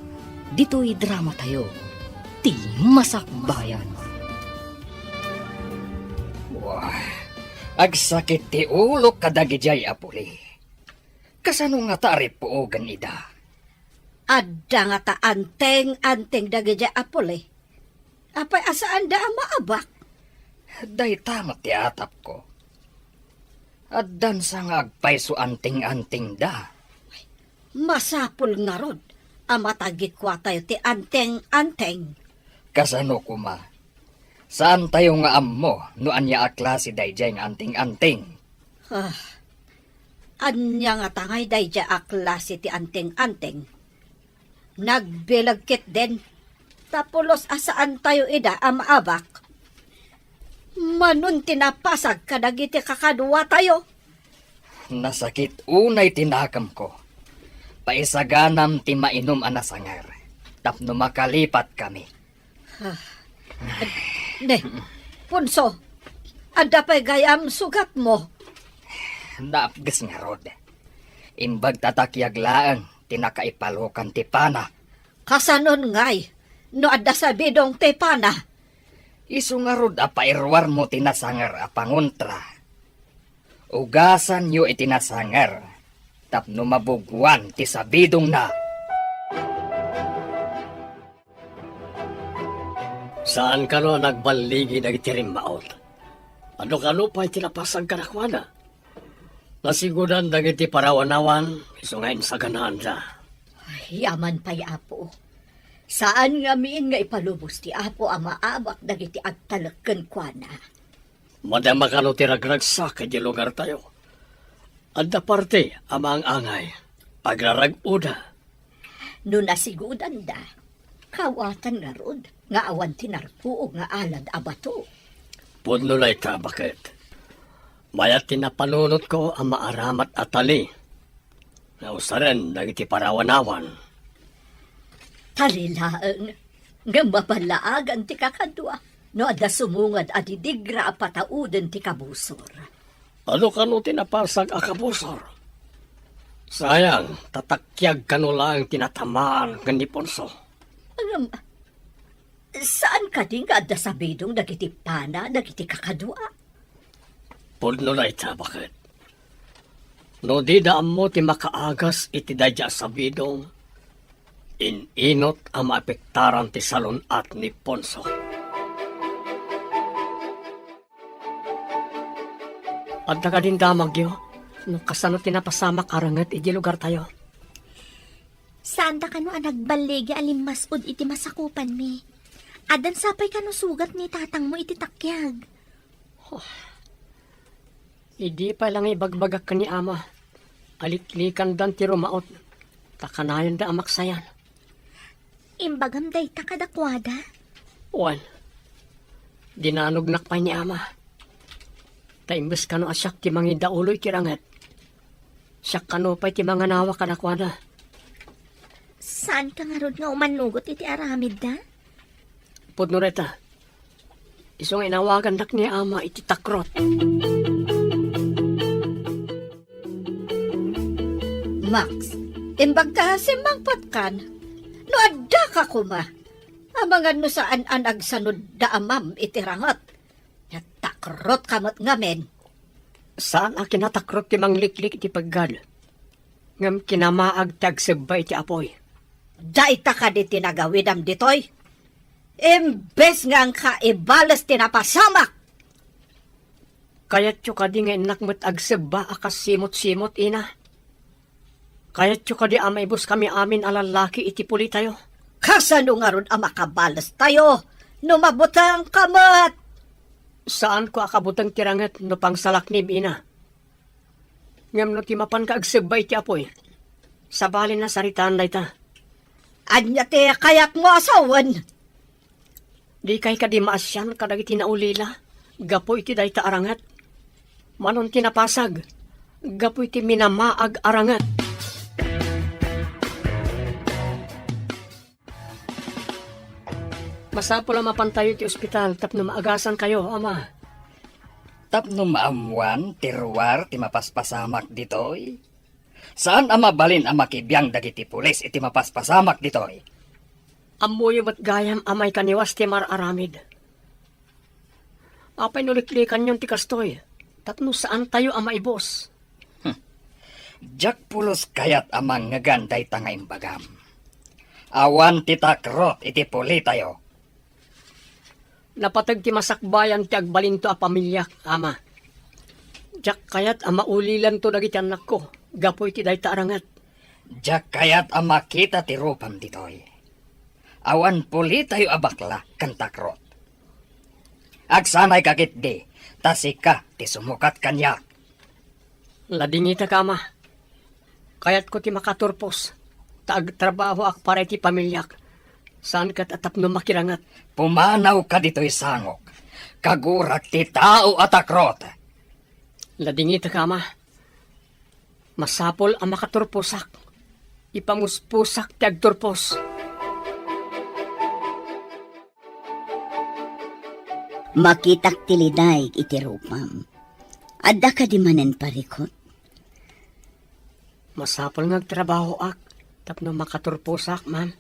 Ditoy dramatayo, ti Masakbayan. Wah, agsakit ti ulok kadagidiay a puli. Kasano ngata a rippuogen ida? Adda ngata anteng-anteng dagidiay a puli. Apay a saanda a maabak? Dayta met ti atapko. Addansa nga agpayso anteng-antengda. Masapul ngarud a matagikuatayo ti anteng-anteng. Kasano koma? Saantayo nga ammo no ania a klase daydiay nga anteng-anteng. Ah, ania ngata ngay daydiay a klase ti anteng-anteng? Nagbileg ketdin, ta pulos a saantayo ida a maabak. Manon ti napasag kadagiti kakaduatayo. Nasakit unay ti nakemko. Paisaganam ti mainum a nasanger tapno makalipatkami. Ah, ne, Ponso, adda pay gayam sugatmo? Naapges ngarud. Imbag ta takiag laeng ti nakaipalokan ti pana. Kasanon ngay no adda sabidong ti pana? Isu ngarud a pairuarmo ti nasanger a pangontra. Ugasanyo iti nasanger tapno mabuguan ti sabidongna. Saan kano a nagballigi dagiti rimmaot? Adu kano pay ti napasag kadakuada? Nasigudan dagiti parawanawan isu nga insaganaanda. Ay, aman pay, Apo. Saan ngamin nga ipalubos ti Apo a maabak dagiti agtalek kenkuana. Madama kano ti ragragsak idiay lugartayo. Adda parte a maang-angay, agrarag-oda. No nasigudanda, kawatan ngarud nga awan ti narpuog nga alad a bato. Pudno dayta, baket. Mayat ti napanunotko a maaramat a tali nga usaren dagiti parawanawan. Tali laeng, ngem maballaagan ti kakadua no adda sumungad a didigra a patauden ti kabusor. Adu kano ti napasag a kabusor? Sayang, ta takiag kano laeng ti natamaan ken ni Ponso. Ngem, saan kadi nga adda sabidong dagiti pana dagiti kakadua? Pudno dayta, baket. No dida ammo ti makaagas iti daydiay a sabidong, in-inot a maapektaran ti salun-at ni Ponso. Adda kadin damagyo? No kasano ti napasamak a ranget iti lugartayo? Saanda kano a nagballigi a limmas-ud iti masakupanmi. Addan sapay kano sugat ni tatangmo iti takyag. Oh. Idi pay la nga ibagbagak ken ni ama, aliklikandan ti rumaut, ta kanayonda a maksayan. Imbagam dayta kadakuada? Wen, dinanognak pay ni ama. Ta imbes kano a siak ti mangidaulo iti ranget, siak kano pay ti manganawa kadakuada. Saanka ngarud nga umanugot iti aramidda? Pudno dayta. Isu nga inawagannak ni ama iti takrot. Max, imbagka simmangpatkan. No addaka koma, amangan no saan a nagsanud da amam iti ranget. Natakrot ka met ngamin. Saan a kinatakrot ti mangliklik iti peggad, ngem kinamaag ti agsebba iti apuy. Dayta kadi ti nagawidam ditoy? Imbes nga angka ibales ti napasamak! Kayatyo kadi nga innak met agsebba a kas simot-simot, ina? Kayatyo kadi a maibuskami amin a lallaki iti pulitayo? Kasano ngarud a makabalestayo no mabutengka met? Saanko a kabuteng ti ranget no pangsalaknib, ina. Ngem no ti mapanka agsebba iti apuy, sabali a saritaan dayta. Ania ti kayatmo a sawen? Dikay kadi maasian kadagiti naulila gapu iti dayta a ranget? Manon ti napasag gapu iti minamaag a ranget. Masapul a mapantayo iti ospital tapno maagasankayo, ama. Tapno maammuan ti ruar ti mapaspasamak ditoy? Saan a mabalin a makibiang dagiti pulis iti mapaspasamak ditoy. Ammoyo met gayam a maikaniwas ti mar-aramid. Apay no liklikanyon ti kastoy, tapno saantayo a maibus? Hmm. Diak pulos kayat a mangngegan dayta nga imbagam. Awan ti takrot iti pulitayo. Napateg ti masakbayan ti agbalinto a pamiliak, ama. Diak kayat a maulilanto dagiti annakko gapu iti dayta a ranget. Diak kayat a makita ti rupam ditoy. Awan pulitayo a bakla ken takrot. Agsanayka ketdi, ta sika ti sumukat kaniak. Ladingitak, ama. Kayatko ti makaturpos, ta agtrabahoak para iti pamiliak. Saan ket a tapno makiranget. Pumanawka ditoy sangok. Kagurak ti tao a takrot. Ladingitak, ama. Masapul a makaturposak. Ipamuspusak ti agturpos. Makitak ti lidaig iti rupam. Adda kadi manen parikut? Masapul nga agtrabahoak tapno makaturposak, ma'am.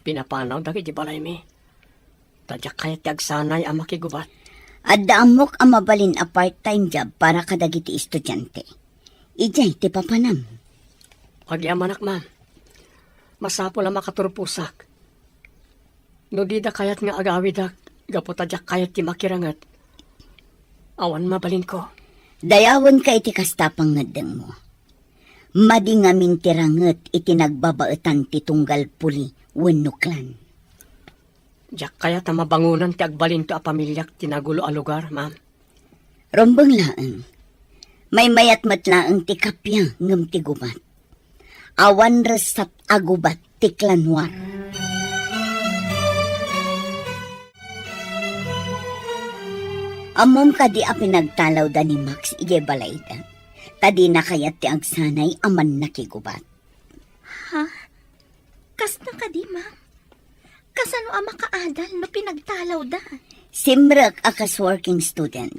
Pinapanaw dagiti balaymi. Ta diak kayat ti agsanay a makigubat. Adda ammok a mabalin a part-time job para kadagiti estudiante. Idiay ti papanam. Agyamanak, ma'am. Masapul a makaturposak. No dida kayat nga agawidak, gapu ta diak kayat ti makiranget, awan mabalinko. Dayawenka iti kasta pangngeddengmo. Madi ngamin ti ranget iti nagbabaetan ti tunggal puli wenno klan. Diak kayat a mabangonan ti agbalinto a pamiliak ti nagulo a lugar, ma'am. Rumbeng laeng. Maymayat met laeng ti kappia ngem ti gubat. Awan ressat a gubat ti klan War. Ammom kadi a pinagtalawda ni Max idiay balayda, ta dina kayat ti agsanay a mannakigubat. Ha? Kasna kadi, ma'am? Kasano a makaadal no pinagtalawda? Simrek a kas working student.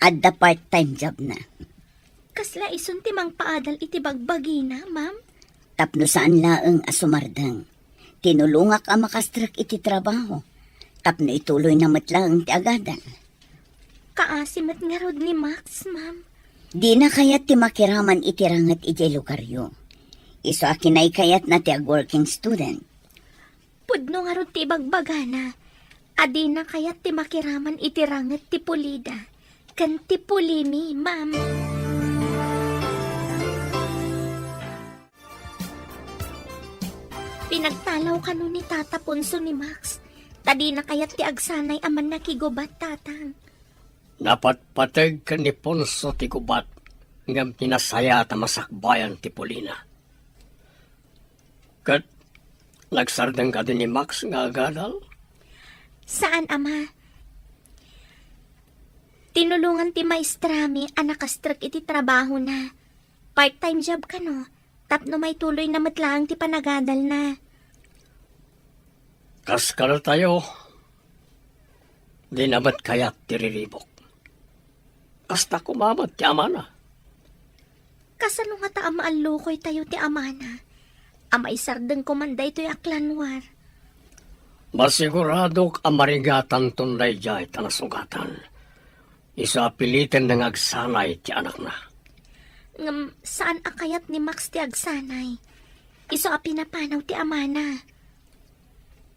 Adda part-time job na. Kasla isun ti mangpaadal iti bagbagina, ma'am? Tapno saan laeng a sumardeng. Tinulongak a makastrek iti trabaho. Tapno ituloyna met laeng ti agadal. Kaasi met ngarud ni Max, ma'am. Dina kayat ti makiraman iti ranget idiay lugaryo. Isu a kinaykayatna ti ag-working student. Pudno ngarud ti ibagbagana a dina kayat ti makiraman iti ranget ti pulida ken ti pulimi, ma'am. Inagtalaw kano ni Tata Ponso ni Max, ta dina kayat ti agsanay a mannakigubat, Tatang. Napatpateg ken ni Ponso ti gubat, ngem ti nasayaat a masakbayan ti pulina. Ket nagsardeng kadi ni Max nga agadal? Saan, Ama. Tinulongan ti maestrami a nakastrek iti trabahona. Part-time job kano, tapno maituloyna met laeng ti panagadalna. Kas kadatayo, dina met kayat ti riribuk. Kasta koma met ti amana. Kasano ngata a maallukoytayo ti amana? A maisardeng koman daytoy a klanuar. Masiguradok a marigatanton daydiay ta nasugatan. Isu a pilitenna nga agsanay ti anakna. Ngem saan a kayat ni Max ti agsanay. Isu a pinapanaw ti amana.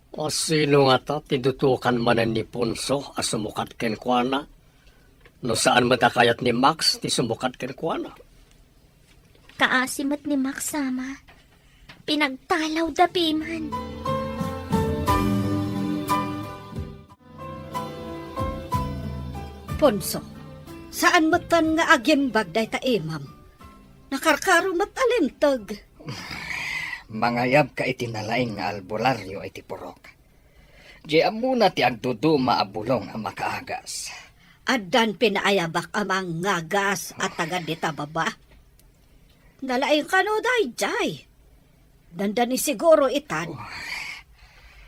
A sino ngata ti dutokan manen ni Ponso a sumukat kenkuana? No saan met a kayat ni Max ti sumukat kenkuana? Kaasi met ni Max, Ama. Pinagtalawda piman. Ponso, saan metten nga agimbag dayta imam. Nakarkaro met a linteg. Mangayabka iti nalaing nga albularyo iti purok. Diay ammona ti agduduma a bulong a makaagas. Addan pinaayabak a mangagas a taga dita baba. Nalaing kano daydiay. Dandani siguro itan.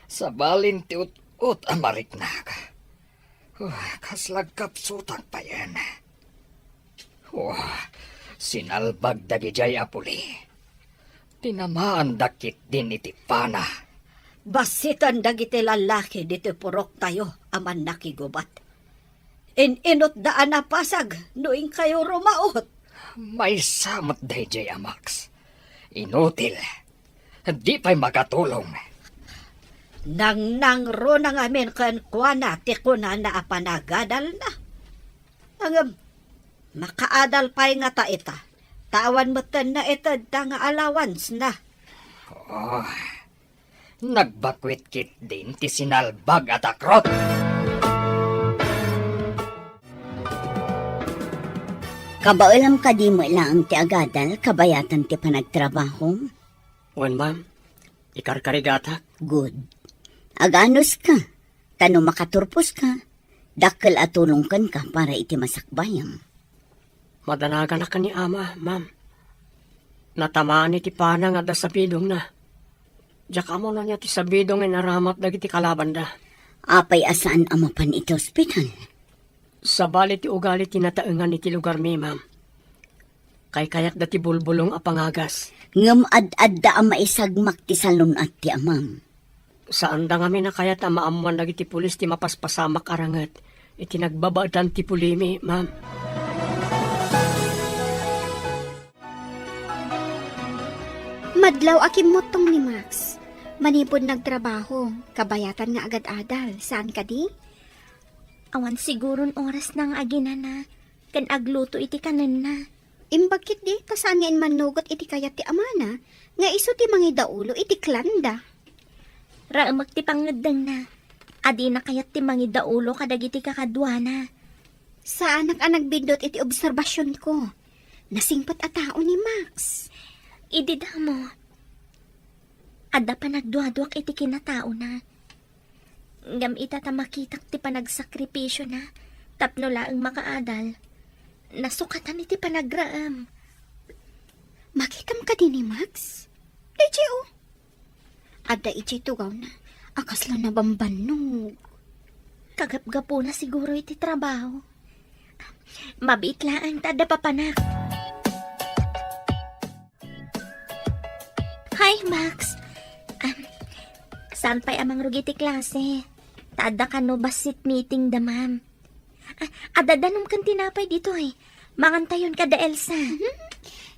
Sabalin ti ut-ot a mariknak. Kas lagkapsutak payen. Sinalbag dagidiay a puli. Tinamaandak ketdin iti pana. Bassiten dagiti lallaki ditoy puroktayo a mannakigubat. In-inutda a napasag no inkayo rumaot. Maysa met daydiay a Max. Inutil. Di pay makatulong. Nangnangruna ngamin kenkuana ti kunana a panagadalna. Ngem, makaadal pay ngata ita. Ta awan metten naitedda nga allowance-na. Oh, nagbakuit ketdin ti sinalbag a takrot. Kabaelam kadi met laeng ti agadal kabayatan ti panagtrabahom? Wen, ma'am. Ikarkarigatak. Good. Aganuska, ta no makaturposka, dakkel a tulong kenka para iti masakbayam. Madanaganak ni ama, ma'am. Natamaan iti pana nga adda sabidongna. Diak ammo no ania ti sabidong nga inaramat dagiti kalabanda. Apay a saan a mapan iti ospital? Sabali ti ugali ti nataengan iti lugarmi, ma'am. Kaykayatda ti bulbulong a pangagas. Ngem ad-adda a maisagmak ti salun-at ti amam. Saanda ngamin a kayat a maammoan dagiti pulis ti mapaspasamak a ranget iti nagbabaetan ti pulimi, ma'am. Madlaw a kimmuttong ni Max. Manipud nagtrabaho, kabayatan nga agad-adal, saan kadi? Awan siguron orasna nga aginana ken agluto iti kanenna. Imbag ketdi ta saan nga immannugot iti kayat ti amana nga isu ti mangidaulo iti klanda. Raemek ti pangngeddengna a dina kayat ti mangidaulo kadagiti kakaduana. Saanak a nagbiddut iti obserbasionko. Nasingpet a tao ni Max. Idi damo, adda panagduaduak iti kinataona. Ngem ita ta makitak ti panagsakripisyona tapno laeng makaadal, nasukatan iti panagraem. Makitam kadi ni Max? Daydiay, o. Adda idiay tugawna a kasla nabambannog. Kagapgapuna siguro iti trabaho. Mabiit laeng ta adda papanak. Hi, Max. Am, saan pay a mangrugi ti klase? Ta adda kano bassit meeting da ma'am. Ah, adda danom ken tinapay ditoy. Mangantayon kada Elsa.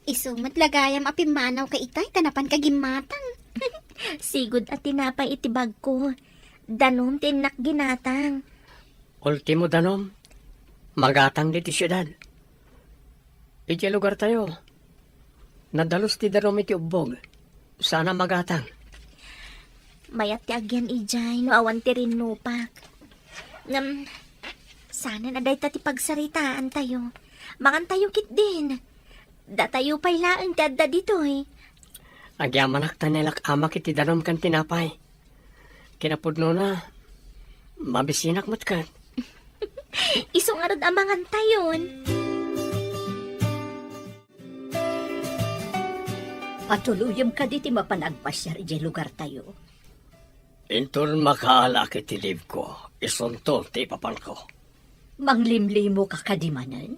Isu met la gayam a pimmanaw ka itay ta napan ka gimmatang. Sigud a tinapay iti bagko. Danom ti innak ginatang. Ultimo danom, magatang ditoy siudad. Iti lugartayo, nadalus ti danom iti ubbog. Saan a magatang. Mayat ti agian idiay no awan ti rinnupak. Ngem, saanen a dayta ti pagsaritaantayo. Mangantayo ketdin. Datayo pay laeng ti adda ditoy. Agyamanak ta nailak-amak iti danum ken tinapay. Kinapudnona, mabisinak met ket. Isu ngarud a mangantayon. Patuloyem kadi ti mapan agpasiar idiay lugartayo? Inton makaalaak iti leave ko, isunto ti ipapanko. Manglimlimoka kadi manen?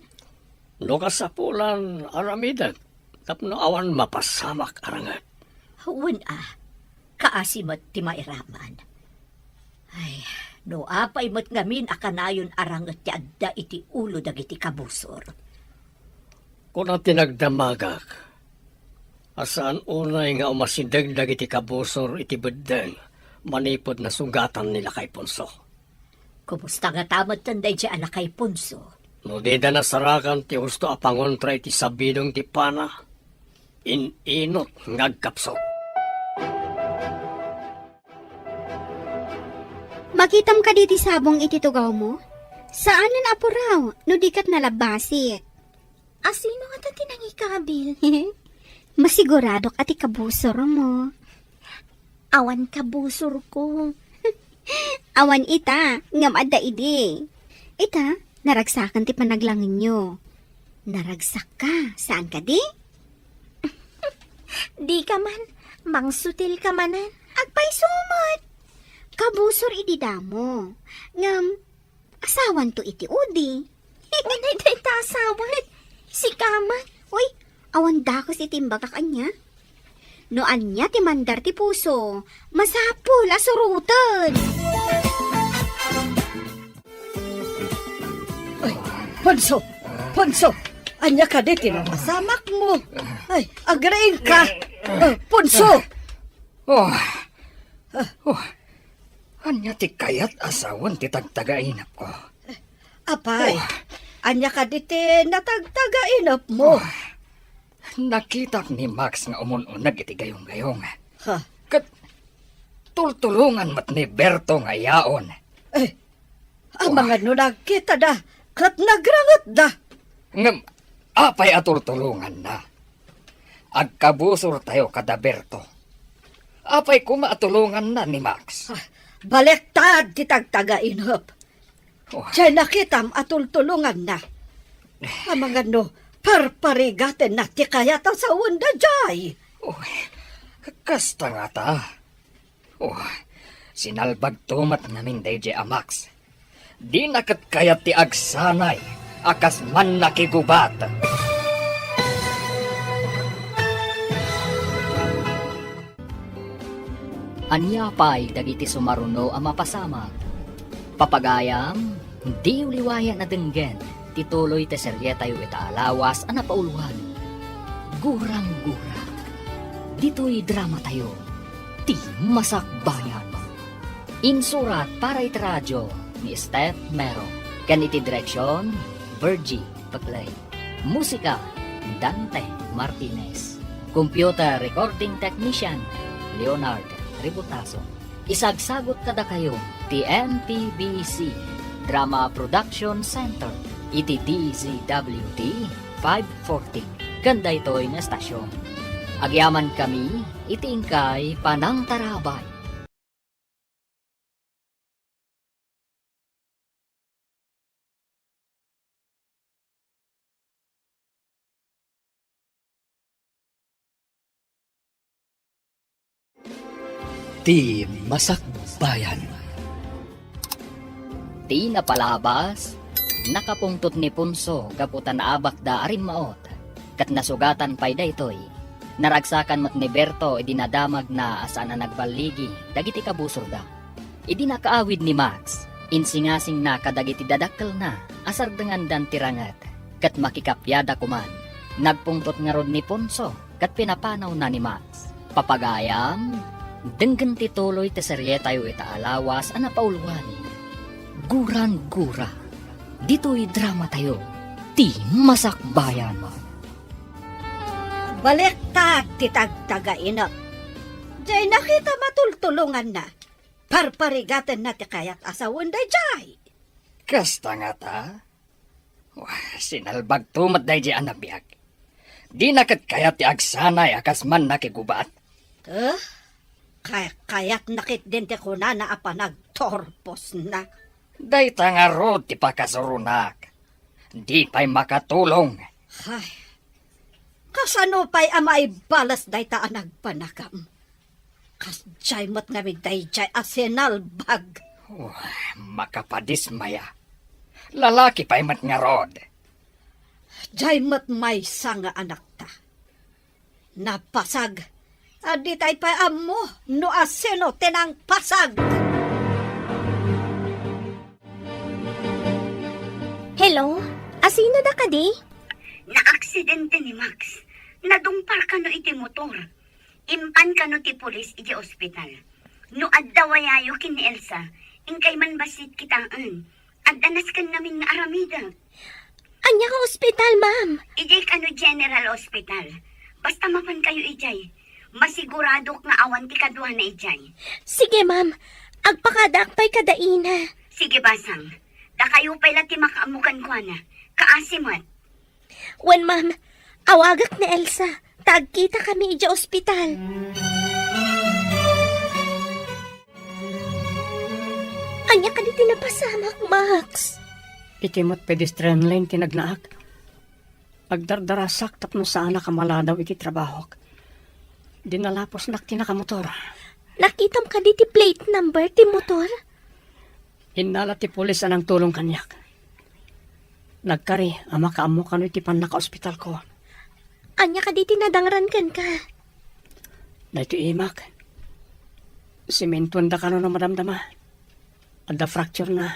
No kasapulan, aramidek tapno awan mapasamak a ranget. Wen a, kaasi met ti mairaman. Ay, no apay met ngamin a kanayon a ranget ti adda iti ulo dagiti kabusor. Kuna ti nagdamagak a saan unay nga umasideg dagiti kabusor iti beddeng manipud nasugatan ni Lakay Ponso. Kumusta ngata metten daydiay a Lakay Ponso? No dida nasarakan ti husto a pangontra iti sabidong ti pana, in-inut nga agkapsut. Makitam kadi ti sabong iti tugawmo? Saanen a puraw no di ket nalabbasik. Asino ngata ti nangikabil? Masiguradok a ti kabusormo. Awan kabusorko. Awan ita, ngem adda idi. Ita, naragsakan ti panaglangenyo. Naragsakka, saan kadi? Dika man, mangsutilka manen. Agpayso met. Kabusor idi damo. Ngem, asawanto iti udi. Unay dayta asawan. Sika met. Uy, awan dakes iti imbagak ania. No ania ti mandar ti puso, masapul a suroten. Ay, Ponso! Ponso! Ania kadi ti napasamakmo? Ay, agriingka! Ah, Ponso! Oh. Oh. Ania ti kayat a sawen ti tagtagainepko? Apay, oh, ania kadi ti natagtagainepmo? Oh. Nakitak ni Max nga umun-uneg iti gayong-gayong. Ha? Ket tultulongan met ni Berto nga yaon. Eh, amangan no nagkitada ket nagrangetda. Ngem apay a tultulonganna? Agkabusortayo kada Berto. Apay koma a tulonganna ni Max? Ah, baliktad ti tagtagainep. Oh. Diay nakitam a tultulonganna. Amangan no parparigatenna ti kayat a sawenda diay. Oh, kasta ngata. Oh, sinalbagto met ngamin daydiay a Max. Dina ket kayat ti agsanay a kas mannakigubat. Ania pay dagiti sumaruno a mapasamak? Papagayam, diyo liwayan a denggen ti tuloy ti serietayo ita a lawas a napauluan, Gurang-gura. Ditoy dramatayo, ti Masakbayan. Insurat para iti radio ni Steph Mero, ken iti direksion, Virgie Paclay. Musika, Dante Martinez. Computer recording technician, Leonard Ributaso. Isagsagut kadakayo ti M P B C Drama Production Center iti D Z W T five forty ken daytoy nga estasion. Agyamankami iti inkay panangtarabay. Ti Masakbayan. Ti napalabas, nakapungtot ni Ponso gapu ta naabakda a rimmaot, ket nasugatan pay daytoy. Naragsakan met ni Berto idi nadamagna a saan a nagballigi dagiti kabusorda. Idi nakaawid ni Max, insingasingna kadagiti dadakkelna a sardengandan ti ranget, ket makikapiada koman. Nagpungtot ngarud ni Ponso ket pinapanawna ni Max. Papagayam, denggen ti tuloy ti serietayo ita a lawas a napauluan, Gurang-gura. Ditoy dramatayo, ti Masakbayan. Baliktad ti tagtagainep. Jay nakita matultulonganna. Parparigatenna ti kayat a sawen dayjay. Kasta ngata? Wah, sinalbagto met daydi a nabiag. Dina ket kayat ti agsanay a kas mannakigubat. Eh? Kay-, kayatna ketdin ti kunana a panagturposna. Dayta ngarud ti pakasuronak. Di pay makatulong. Ay, kasano pay a maibalas dayta a nagpanagam? Kasdiay met ngamin dayjay a sinalbag. Wah, makapadismaya. Lalaki pay met ngarud. Jay met maysa nga anakta. Napasag. A ditay pay ammo no asino ti nangpasag. Hello? Asino da kadi? Naaksidente ni Max. Nadungpar kano iti motor. Impan kano ti pulis iti ospital. No adda wayayo ken ni Elsa, inkay man bassit kitaen. Adda nasken ngamin nga aramidek. Ania nga ospital, ma'am? Idiay kano General Hospital. Basta mapan kayo idiay. Masiguradok nga awan ti kaduana idiay. Sige, ma'am. Agpakadaak pay kada ina. Sige, basang. Dakayo pay la ti makaammo kenkuana. Kaasi met. Wen, ma'am. Awagak ni Elsa. Ta agkita kami idiay ospital. Ania kadi ti napasamak, Max? Iti met pedestrian lane ti nagnaak. Agdardarasak tapno saanak a maladaw iti trabahok. Dinalapusnak ti nakamotor. Nakitam kadi ti plate number ti motor? Innala ti pulis a nangtulong kaniak. Nagkari a makaammo kano iti pannakaospitalko. Ania kadi ti nadangran kenka? Daytoy imak. Simentoanda kano no madamdama. Adda fracture na.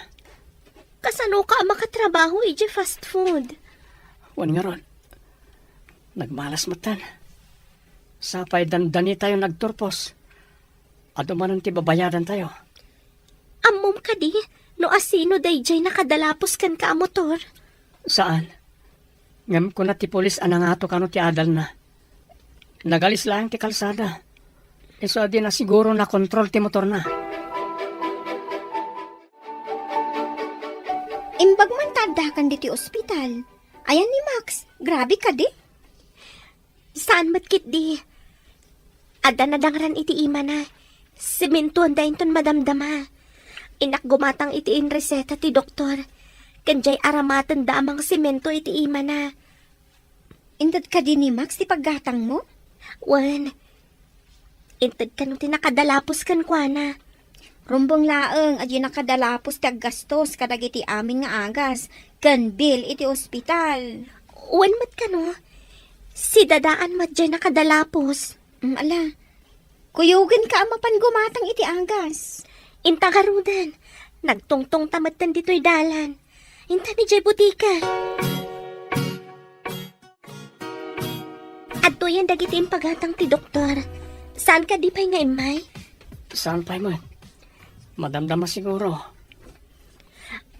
Kasano ka a makatrabaho iti fast food? Wen ngarud, nagmalas metten. Sapay dandani tayo nagturpos. Adu manen ti babayadan tayo. Ammom kadi no asino daydiay nakadalapos kenka a motor? Saan. Ngem kuna ti pulis a nangato kano ti adalna. Nagalis laeng ti kalsada. Isu a di na siguro nakontrol ti motorna. Imbag man ta addakan ditoy ospital. Ayan ni Max, grabe kadi. Saan met ketdi? Adda nadangran iti imana. Simentoanda inton madamdama. Innak gumatang iti inreseta ti doktor. Ken diay aramatenda a mangsemento iti imana. Inted kadi ni Max ti paggatangmo? Wen. Inted kano ti nakadalapos kenkuana. Rumbeng laeng a diay nakadalapos ti aggastos kadagiti amin nga agas ken bill iti ospital. Wen met kano, si Dadaan met diay nakadalapos. Mm, ala. Kuyogenka a mapan gumatang iti agas. Inta ngaruden, nagtungtongta metten ditoy dalan. Inta idiay butika. Adtoyen dagiti impagatang ti doktor. Saan kadi pay nga immay? Saan pay met? Madamdama siguro.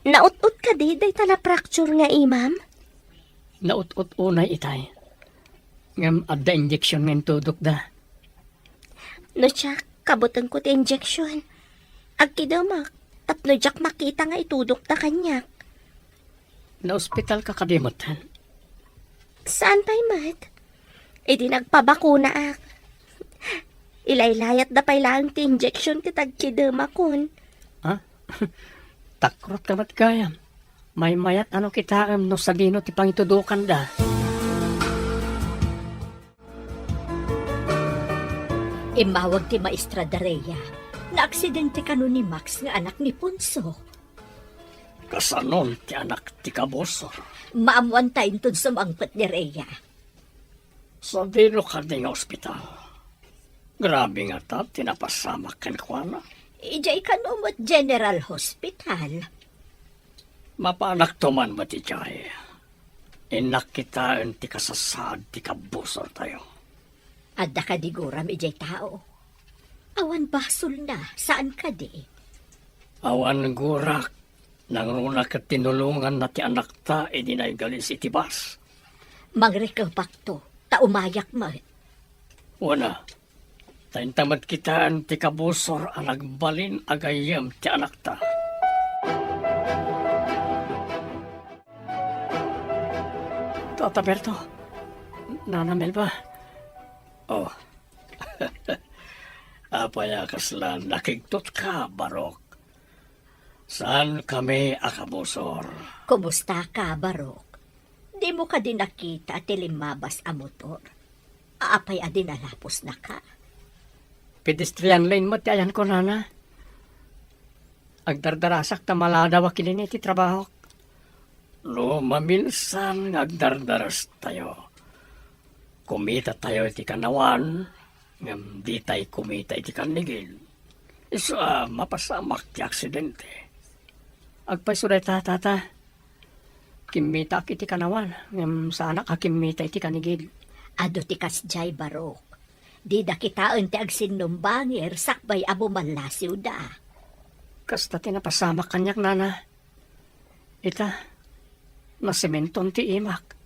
Naut-ot kadi dayta na-fracture nga imam? Naut-ot unay itay. Ngem adda injection nga intudokda. No siak, kabutenko ti injection. Agkidemak, tapno diak makita nga itudokda kaniak. Naospitalka kadi metten? Saan pay met? Idi nagpabakunaak. Ilaylayatda pay laeng ti injection ket agkidemakon. Ha? Takrotka met gayam. Maymayat a no kitaem no sadino ti pangitudokanda. Immawag ti maestra Daria. Naaksidente kano ni Max nga anak ni Ponso? Kasanon ti anak ti kabusor? Maammoanta inton sumangpet ni Rhea. Sadino kadi nga ospital? Grabe ngata ti napasamak kenkuana. Idiay kano met General Hospital. Mapanakto man met idiay. Innak kitaen ti kasasaad ti kabusortayo. Adda kadi guram idiay tao? Awan basolna, saan kadi? Awan gurak. Nangruna ket tinulonganna ti anakta idi naigalis iti bus. Mangrikepakto, ta umayak met. Wen a. Ta inta met kitaen ti kabusor a nagbalin a gayyem ti anakta. Tata Berto, Nana Melba. Oh. Apay a kasla nakigtotka, Barok? Saan kami a kabusor? Kumustaka, Barok? Dimo kadi nakita ti limmabas a motor? Apay a dinalapusnaka? Pedestrian lane met ti ayanko, Nana. Agdardarasak ta maladaw a kinini ti trabahok. No maminsan nga agdardarastayo, kumitatayo iti kanawan, ngem ditay kumita iti kannigil. Isu a mapasamak ti aksidente. Agpayso dayta, Tata. Kimmitaak iti kanawan, ngem saanak a kimmita iti kannigil. Adu ti kasdiay, Barok. Dida kitaen ti agsinnumbangir sakbay a bumallasiwda. Kasta ti napasamak kaniak, Nana. Ita, nasementon ti imak.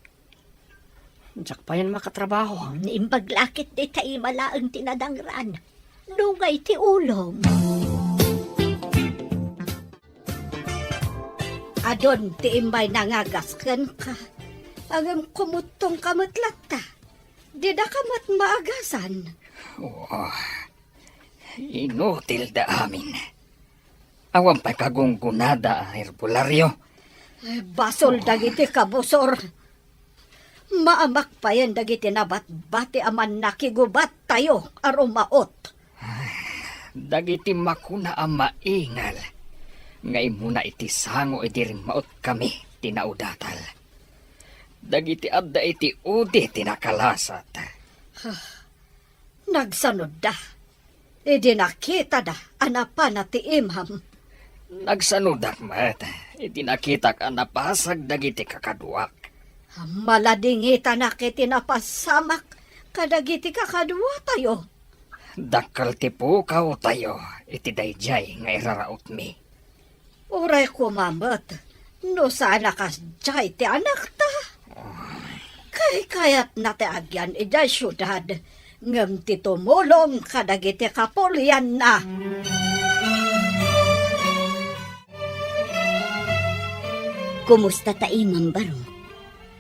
Diak payen makatrabaho. Naimbag la ket dayta ima laeng ti nadangran. Dungay ti ulom. Adun ti immay nangagas kenka. Ngem kumuttongka met latta. Didaka met maagasan. Oh, inutil da amin. Awan pay kagunggonada a herbolario. Eh, basol dagiti kabusor. Maamak payen dagiti nabatbati a mannakigubattayo a rumaot. Dagiti makuna a maingal nga immuna iti sango idi rimmaotkami ti naudatal. Dagiti adda iti udi ti nakalasat. Nagsanudda idi nakitada a napana ti imam. Nagsanodak met idi nakitak a napasag dagiti kakaduak. Maladingitanak iti napasamak kadagiti kakaduatayo. Dakkel ti pukawtayo iti daydiay nga irarautmi. Uray koma met no saan a kasdiay ti anakta. Kaykayatna ti agyan idiay siudad, ngem ti tumulong kadagiti kapulianna. Kumusta ta imam, Barok?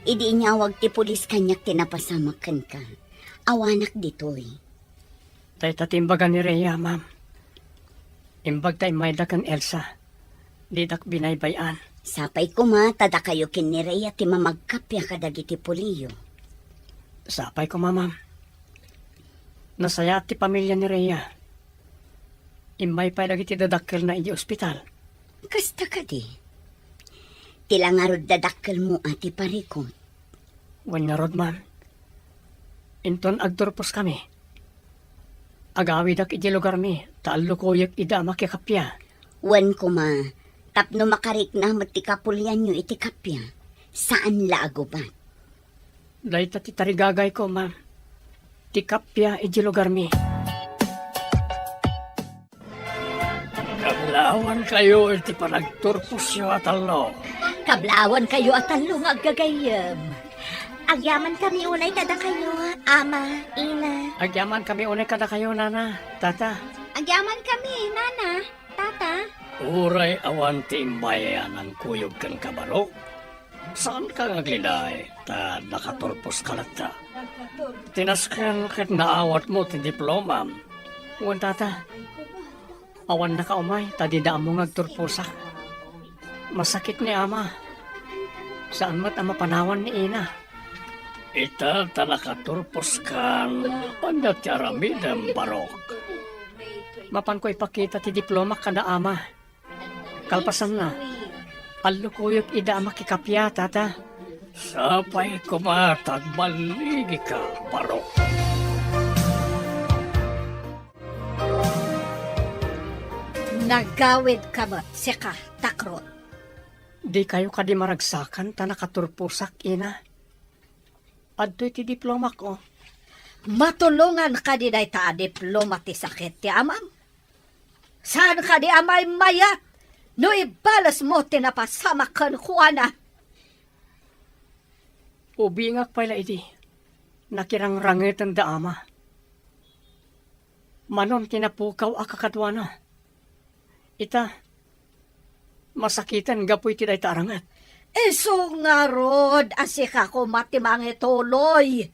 Idi inyawag ti pulis kaniak ti napasamak kenka, awanak ditoy. Dayta ti imbaga ni Rhea, ma'am. Imbag ta immayda ken Elsa. Didak binaybay-an. Sapay koma ta dakayo ken ni Rhea ti mamagkappia kadagiti puliyo. Sapay koma, ma'am. Nasayaat ti pamilia ni Rhea. Immay pay dagiti dadakkelna idiay ospital. Kasta kadi? Ti la ngarud dadakkelmo a ti parikut. Wen ngarud, ma'am. Inton agturposkami, agawidak idiay lugarmi ta allukuyek ida a makikappia. Wen koma, tapno makarikna met ti kapulianyo iti kappia, saan la a gubat. Dayta ti tarigagayko, ma'am. Ti kappia idiay lugarmi. Kablaawankayo iti panagturposyo a tallo. Kablaawankayo a tallo nga aggagayyem. Agyamankami unay kadakayo, Ama, Ina. Agyamankami unay kadakayo, Nana, Tata. Agyamankami, Nana, Tata. Uray awan ti immay a nangkuyog kenka, Barok, saanka nga agliday ta nakaturposka latta. Tinasken ket naawatmo ti diplomam. Wen, Tata, awannaka umay ta dida ammo nga agturposak. Masakit ni Ama. Saan met a mapanawan ni Ina. Ita ta nakaturposkan, ania ti aramidem, Barok? Mapanko ipakita ti diplomak kada Ama. Kalpasanna, allukuyek ida a makikappia, Tata. Sapay koma ta agballigika, Barok. Nagawidka met, sika, Takrot. Dikayo kadi maragsakan ta nakaturposak, Ina? Adtoy ti diplomak, oh. Matulongan kadi dayta a diploma ti sakit ti amam? Saan kadi a maymayat no ibalesmo ti napasamak kenkuana? Ubingak pay la idi nakirangrangeten da Ama. Manon ti napukaw a kakaduana. Ita, masakiten gapu iti dayta a ranget. Isu ngarud a sika koma ti mangituloy.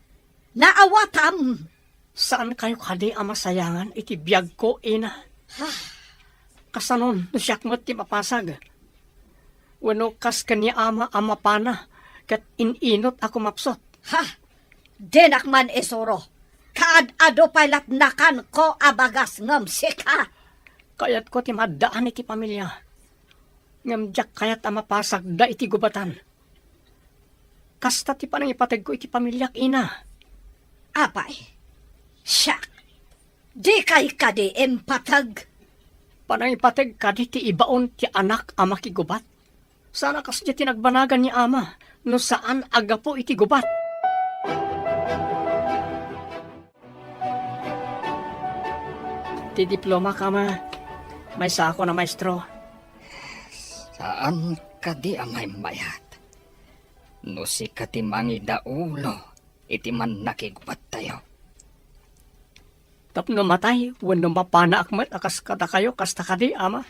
Naawatam. Saankayo kadi a masayangan iti biagko, ina? Ha? Kasanon no siak met ti mapasag? Wenno kas ken ni ama a mapana ket in-inot a kumapsut? Ha? Dinak man isuro. Kaad-adu pay lat nakanko a bagas ngem sika. Kayatko ti maaddaan iti pamilia. Ngem diak kayat a mapasagda iti gubatan. Kasta ti panangipategko iti pamiliak, ina. Apay, siak, dikay kadi impateg? Panangipateg kadi ti ibaon ti anak a makigubat? Saan a kasdiay ti nagbanagan ni ama no saan a gapu iti gubat. Ti diploma, ama, maysakon a maestro. Saan kadi a maimmayat? No sika ti mangidaulo iti mannakigubattayo. Tapno matay wenno mapanaak met a kas kadakayo, kasta kadi, ama?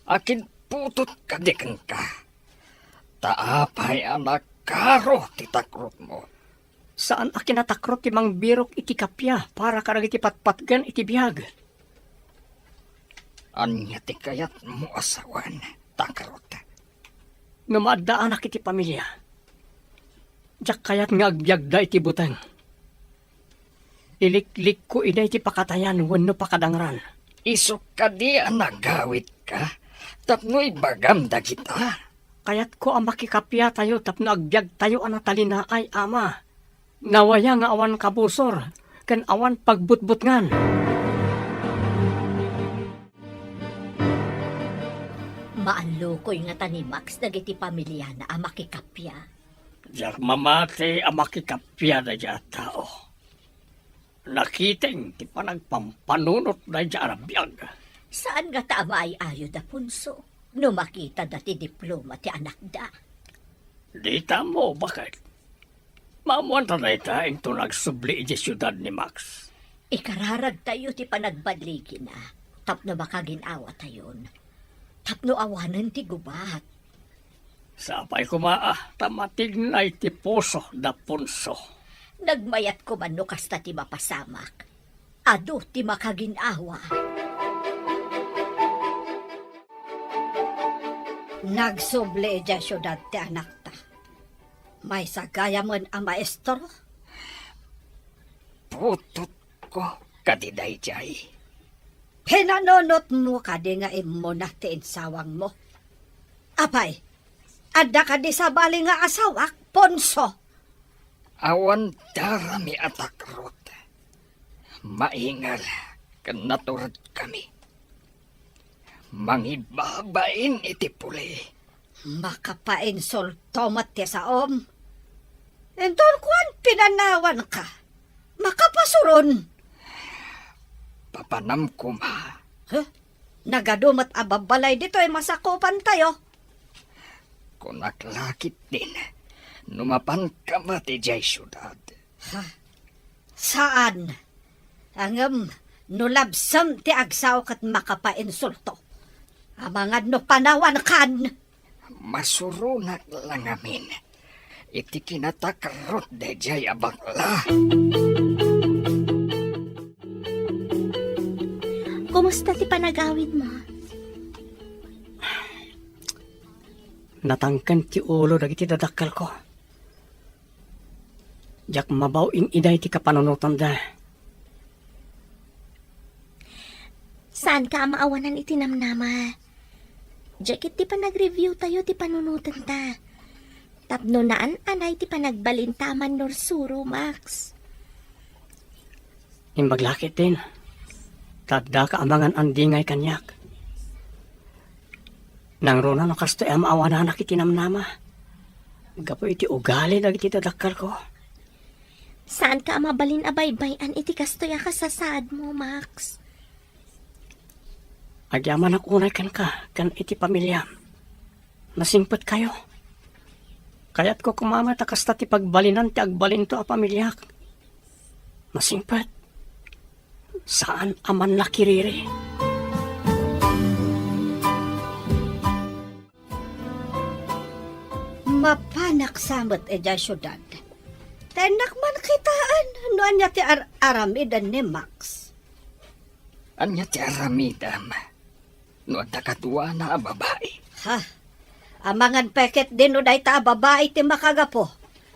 Akinputot kadi kenka? Ta apay a nakaro ti takrotmo? Saan a kinatakrot ti mangbirok iti kappia para kadagiti patpatgen iti biag. Ania ti kayatmo a sawen, takrot? No maaddaanak iti pamilia, diak kayat nga agbiagda iti buteng. Iliklikko ida iti pakatayan wenno pakadangran. Isu kadi a nagawidka tapno ibagam dagita? Kayatko a makikapiatayo tapno agbiagtayo a natalinaay, ama. Nawaya nga awan kabusor ken awan pagbutbutngan. Maallukoy ngata ni Max dagiti pamiliana a makikappia. Diak mamati a makikappia daydiay a tao. Nakiteng ti panagpampanunot daydiay a biag. Saan ngata a maay-ayo da Ponso no makitada ti diploma ti anakda? Dita ammo, baket. Maammoanta dayta inton agsubli idiay siudad ni Max. Ikararagtayo ti panagballigina tapno makagin-awatayon, tapno awanen ti gubat. Sapay koma a ta matignay ti puso da Ponso. Nagmayat koma no kasta ti mapasamak. Adu ti makagin-awa. Nagsubli idiay siudad ti anakta. Maysa gayamen a maestro? Putotko kadi daydiay? Pinanunotmo kadi nga immuna ti insawangmo? Apay, adda kadi sabali nga asawak, Ponso? Awan darami a takrot. Maingal ken naturedkami. Mangibabain iti puli. Makapainsulto met ti saom. Inton kuan, pinanawanka, makapasuron. Papanam koma. Huh? Nagadu met a babbalay ditoy masakupantayo. Kunak la ketdin, no mapanka met idiay siudad. Ha? Saan. Ngem no labsem ti agsao ket makapainsulto. Amangan no panawankan. Masuronak la ngamin iti kinatakrot daydiay a bakla. Kumusta ti panagawidmo? Natangken ti ulo dagiti dadakkelko. Diak mabaw in-iday ti kapanunotanda. Saanka a maawanan iti namnama. Diay ket ti panagreviewtayo ti panunotenta. Tapno naan-anay ti panagbalinta a mannursuro, Max. Imbag la ketdin, ta addaka a mangan-andingay kaniak. Nangruna no kastoy a maawananak iti namnama gapu iti ugali dagiti dadakkelko. Saanka a mabalin a baybay-an iti kastoy a kasasaadmo, Max. Agyamanak unay kenka ken iti pamiliam. Nasingpetkayo. Kayatko koma met a kasta ti pagbalinan ti agbalinto a pamiliak. Nasingpet. Saan a mannakiriri. Mapanak sa met idiay siudad. Tennak man kitaan no ania ti ar-aramiden ni Max. Ania ti aramidem no adda kaduana a babai? Ha? Amangan pay ketdi no dayta a babai ti makagapu.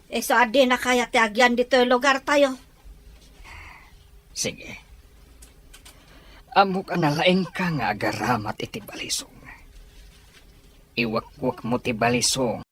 Isu a dina kayat ti agyan ditoy lugartayo. Sige. Ammok a nalaingka nga agaramat iti balisong. Iwekwekmo ti balisong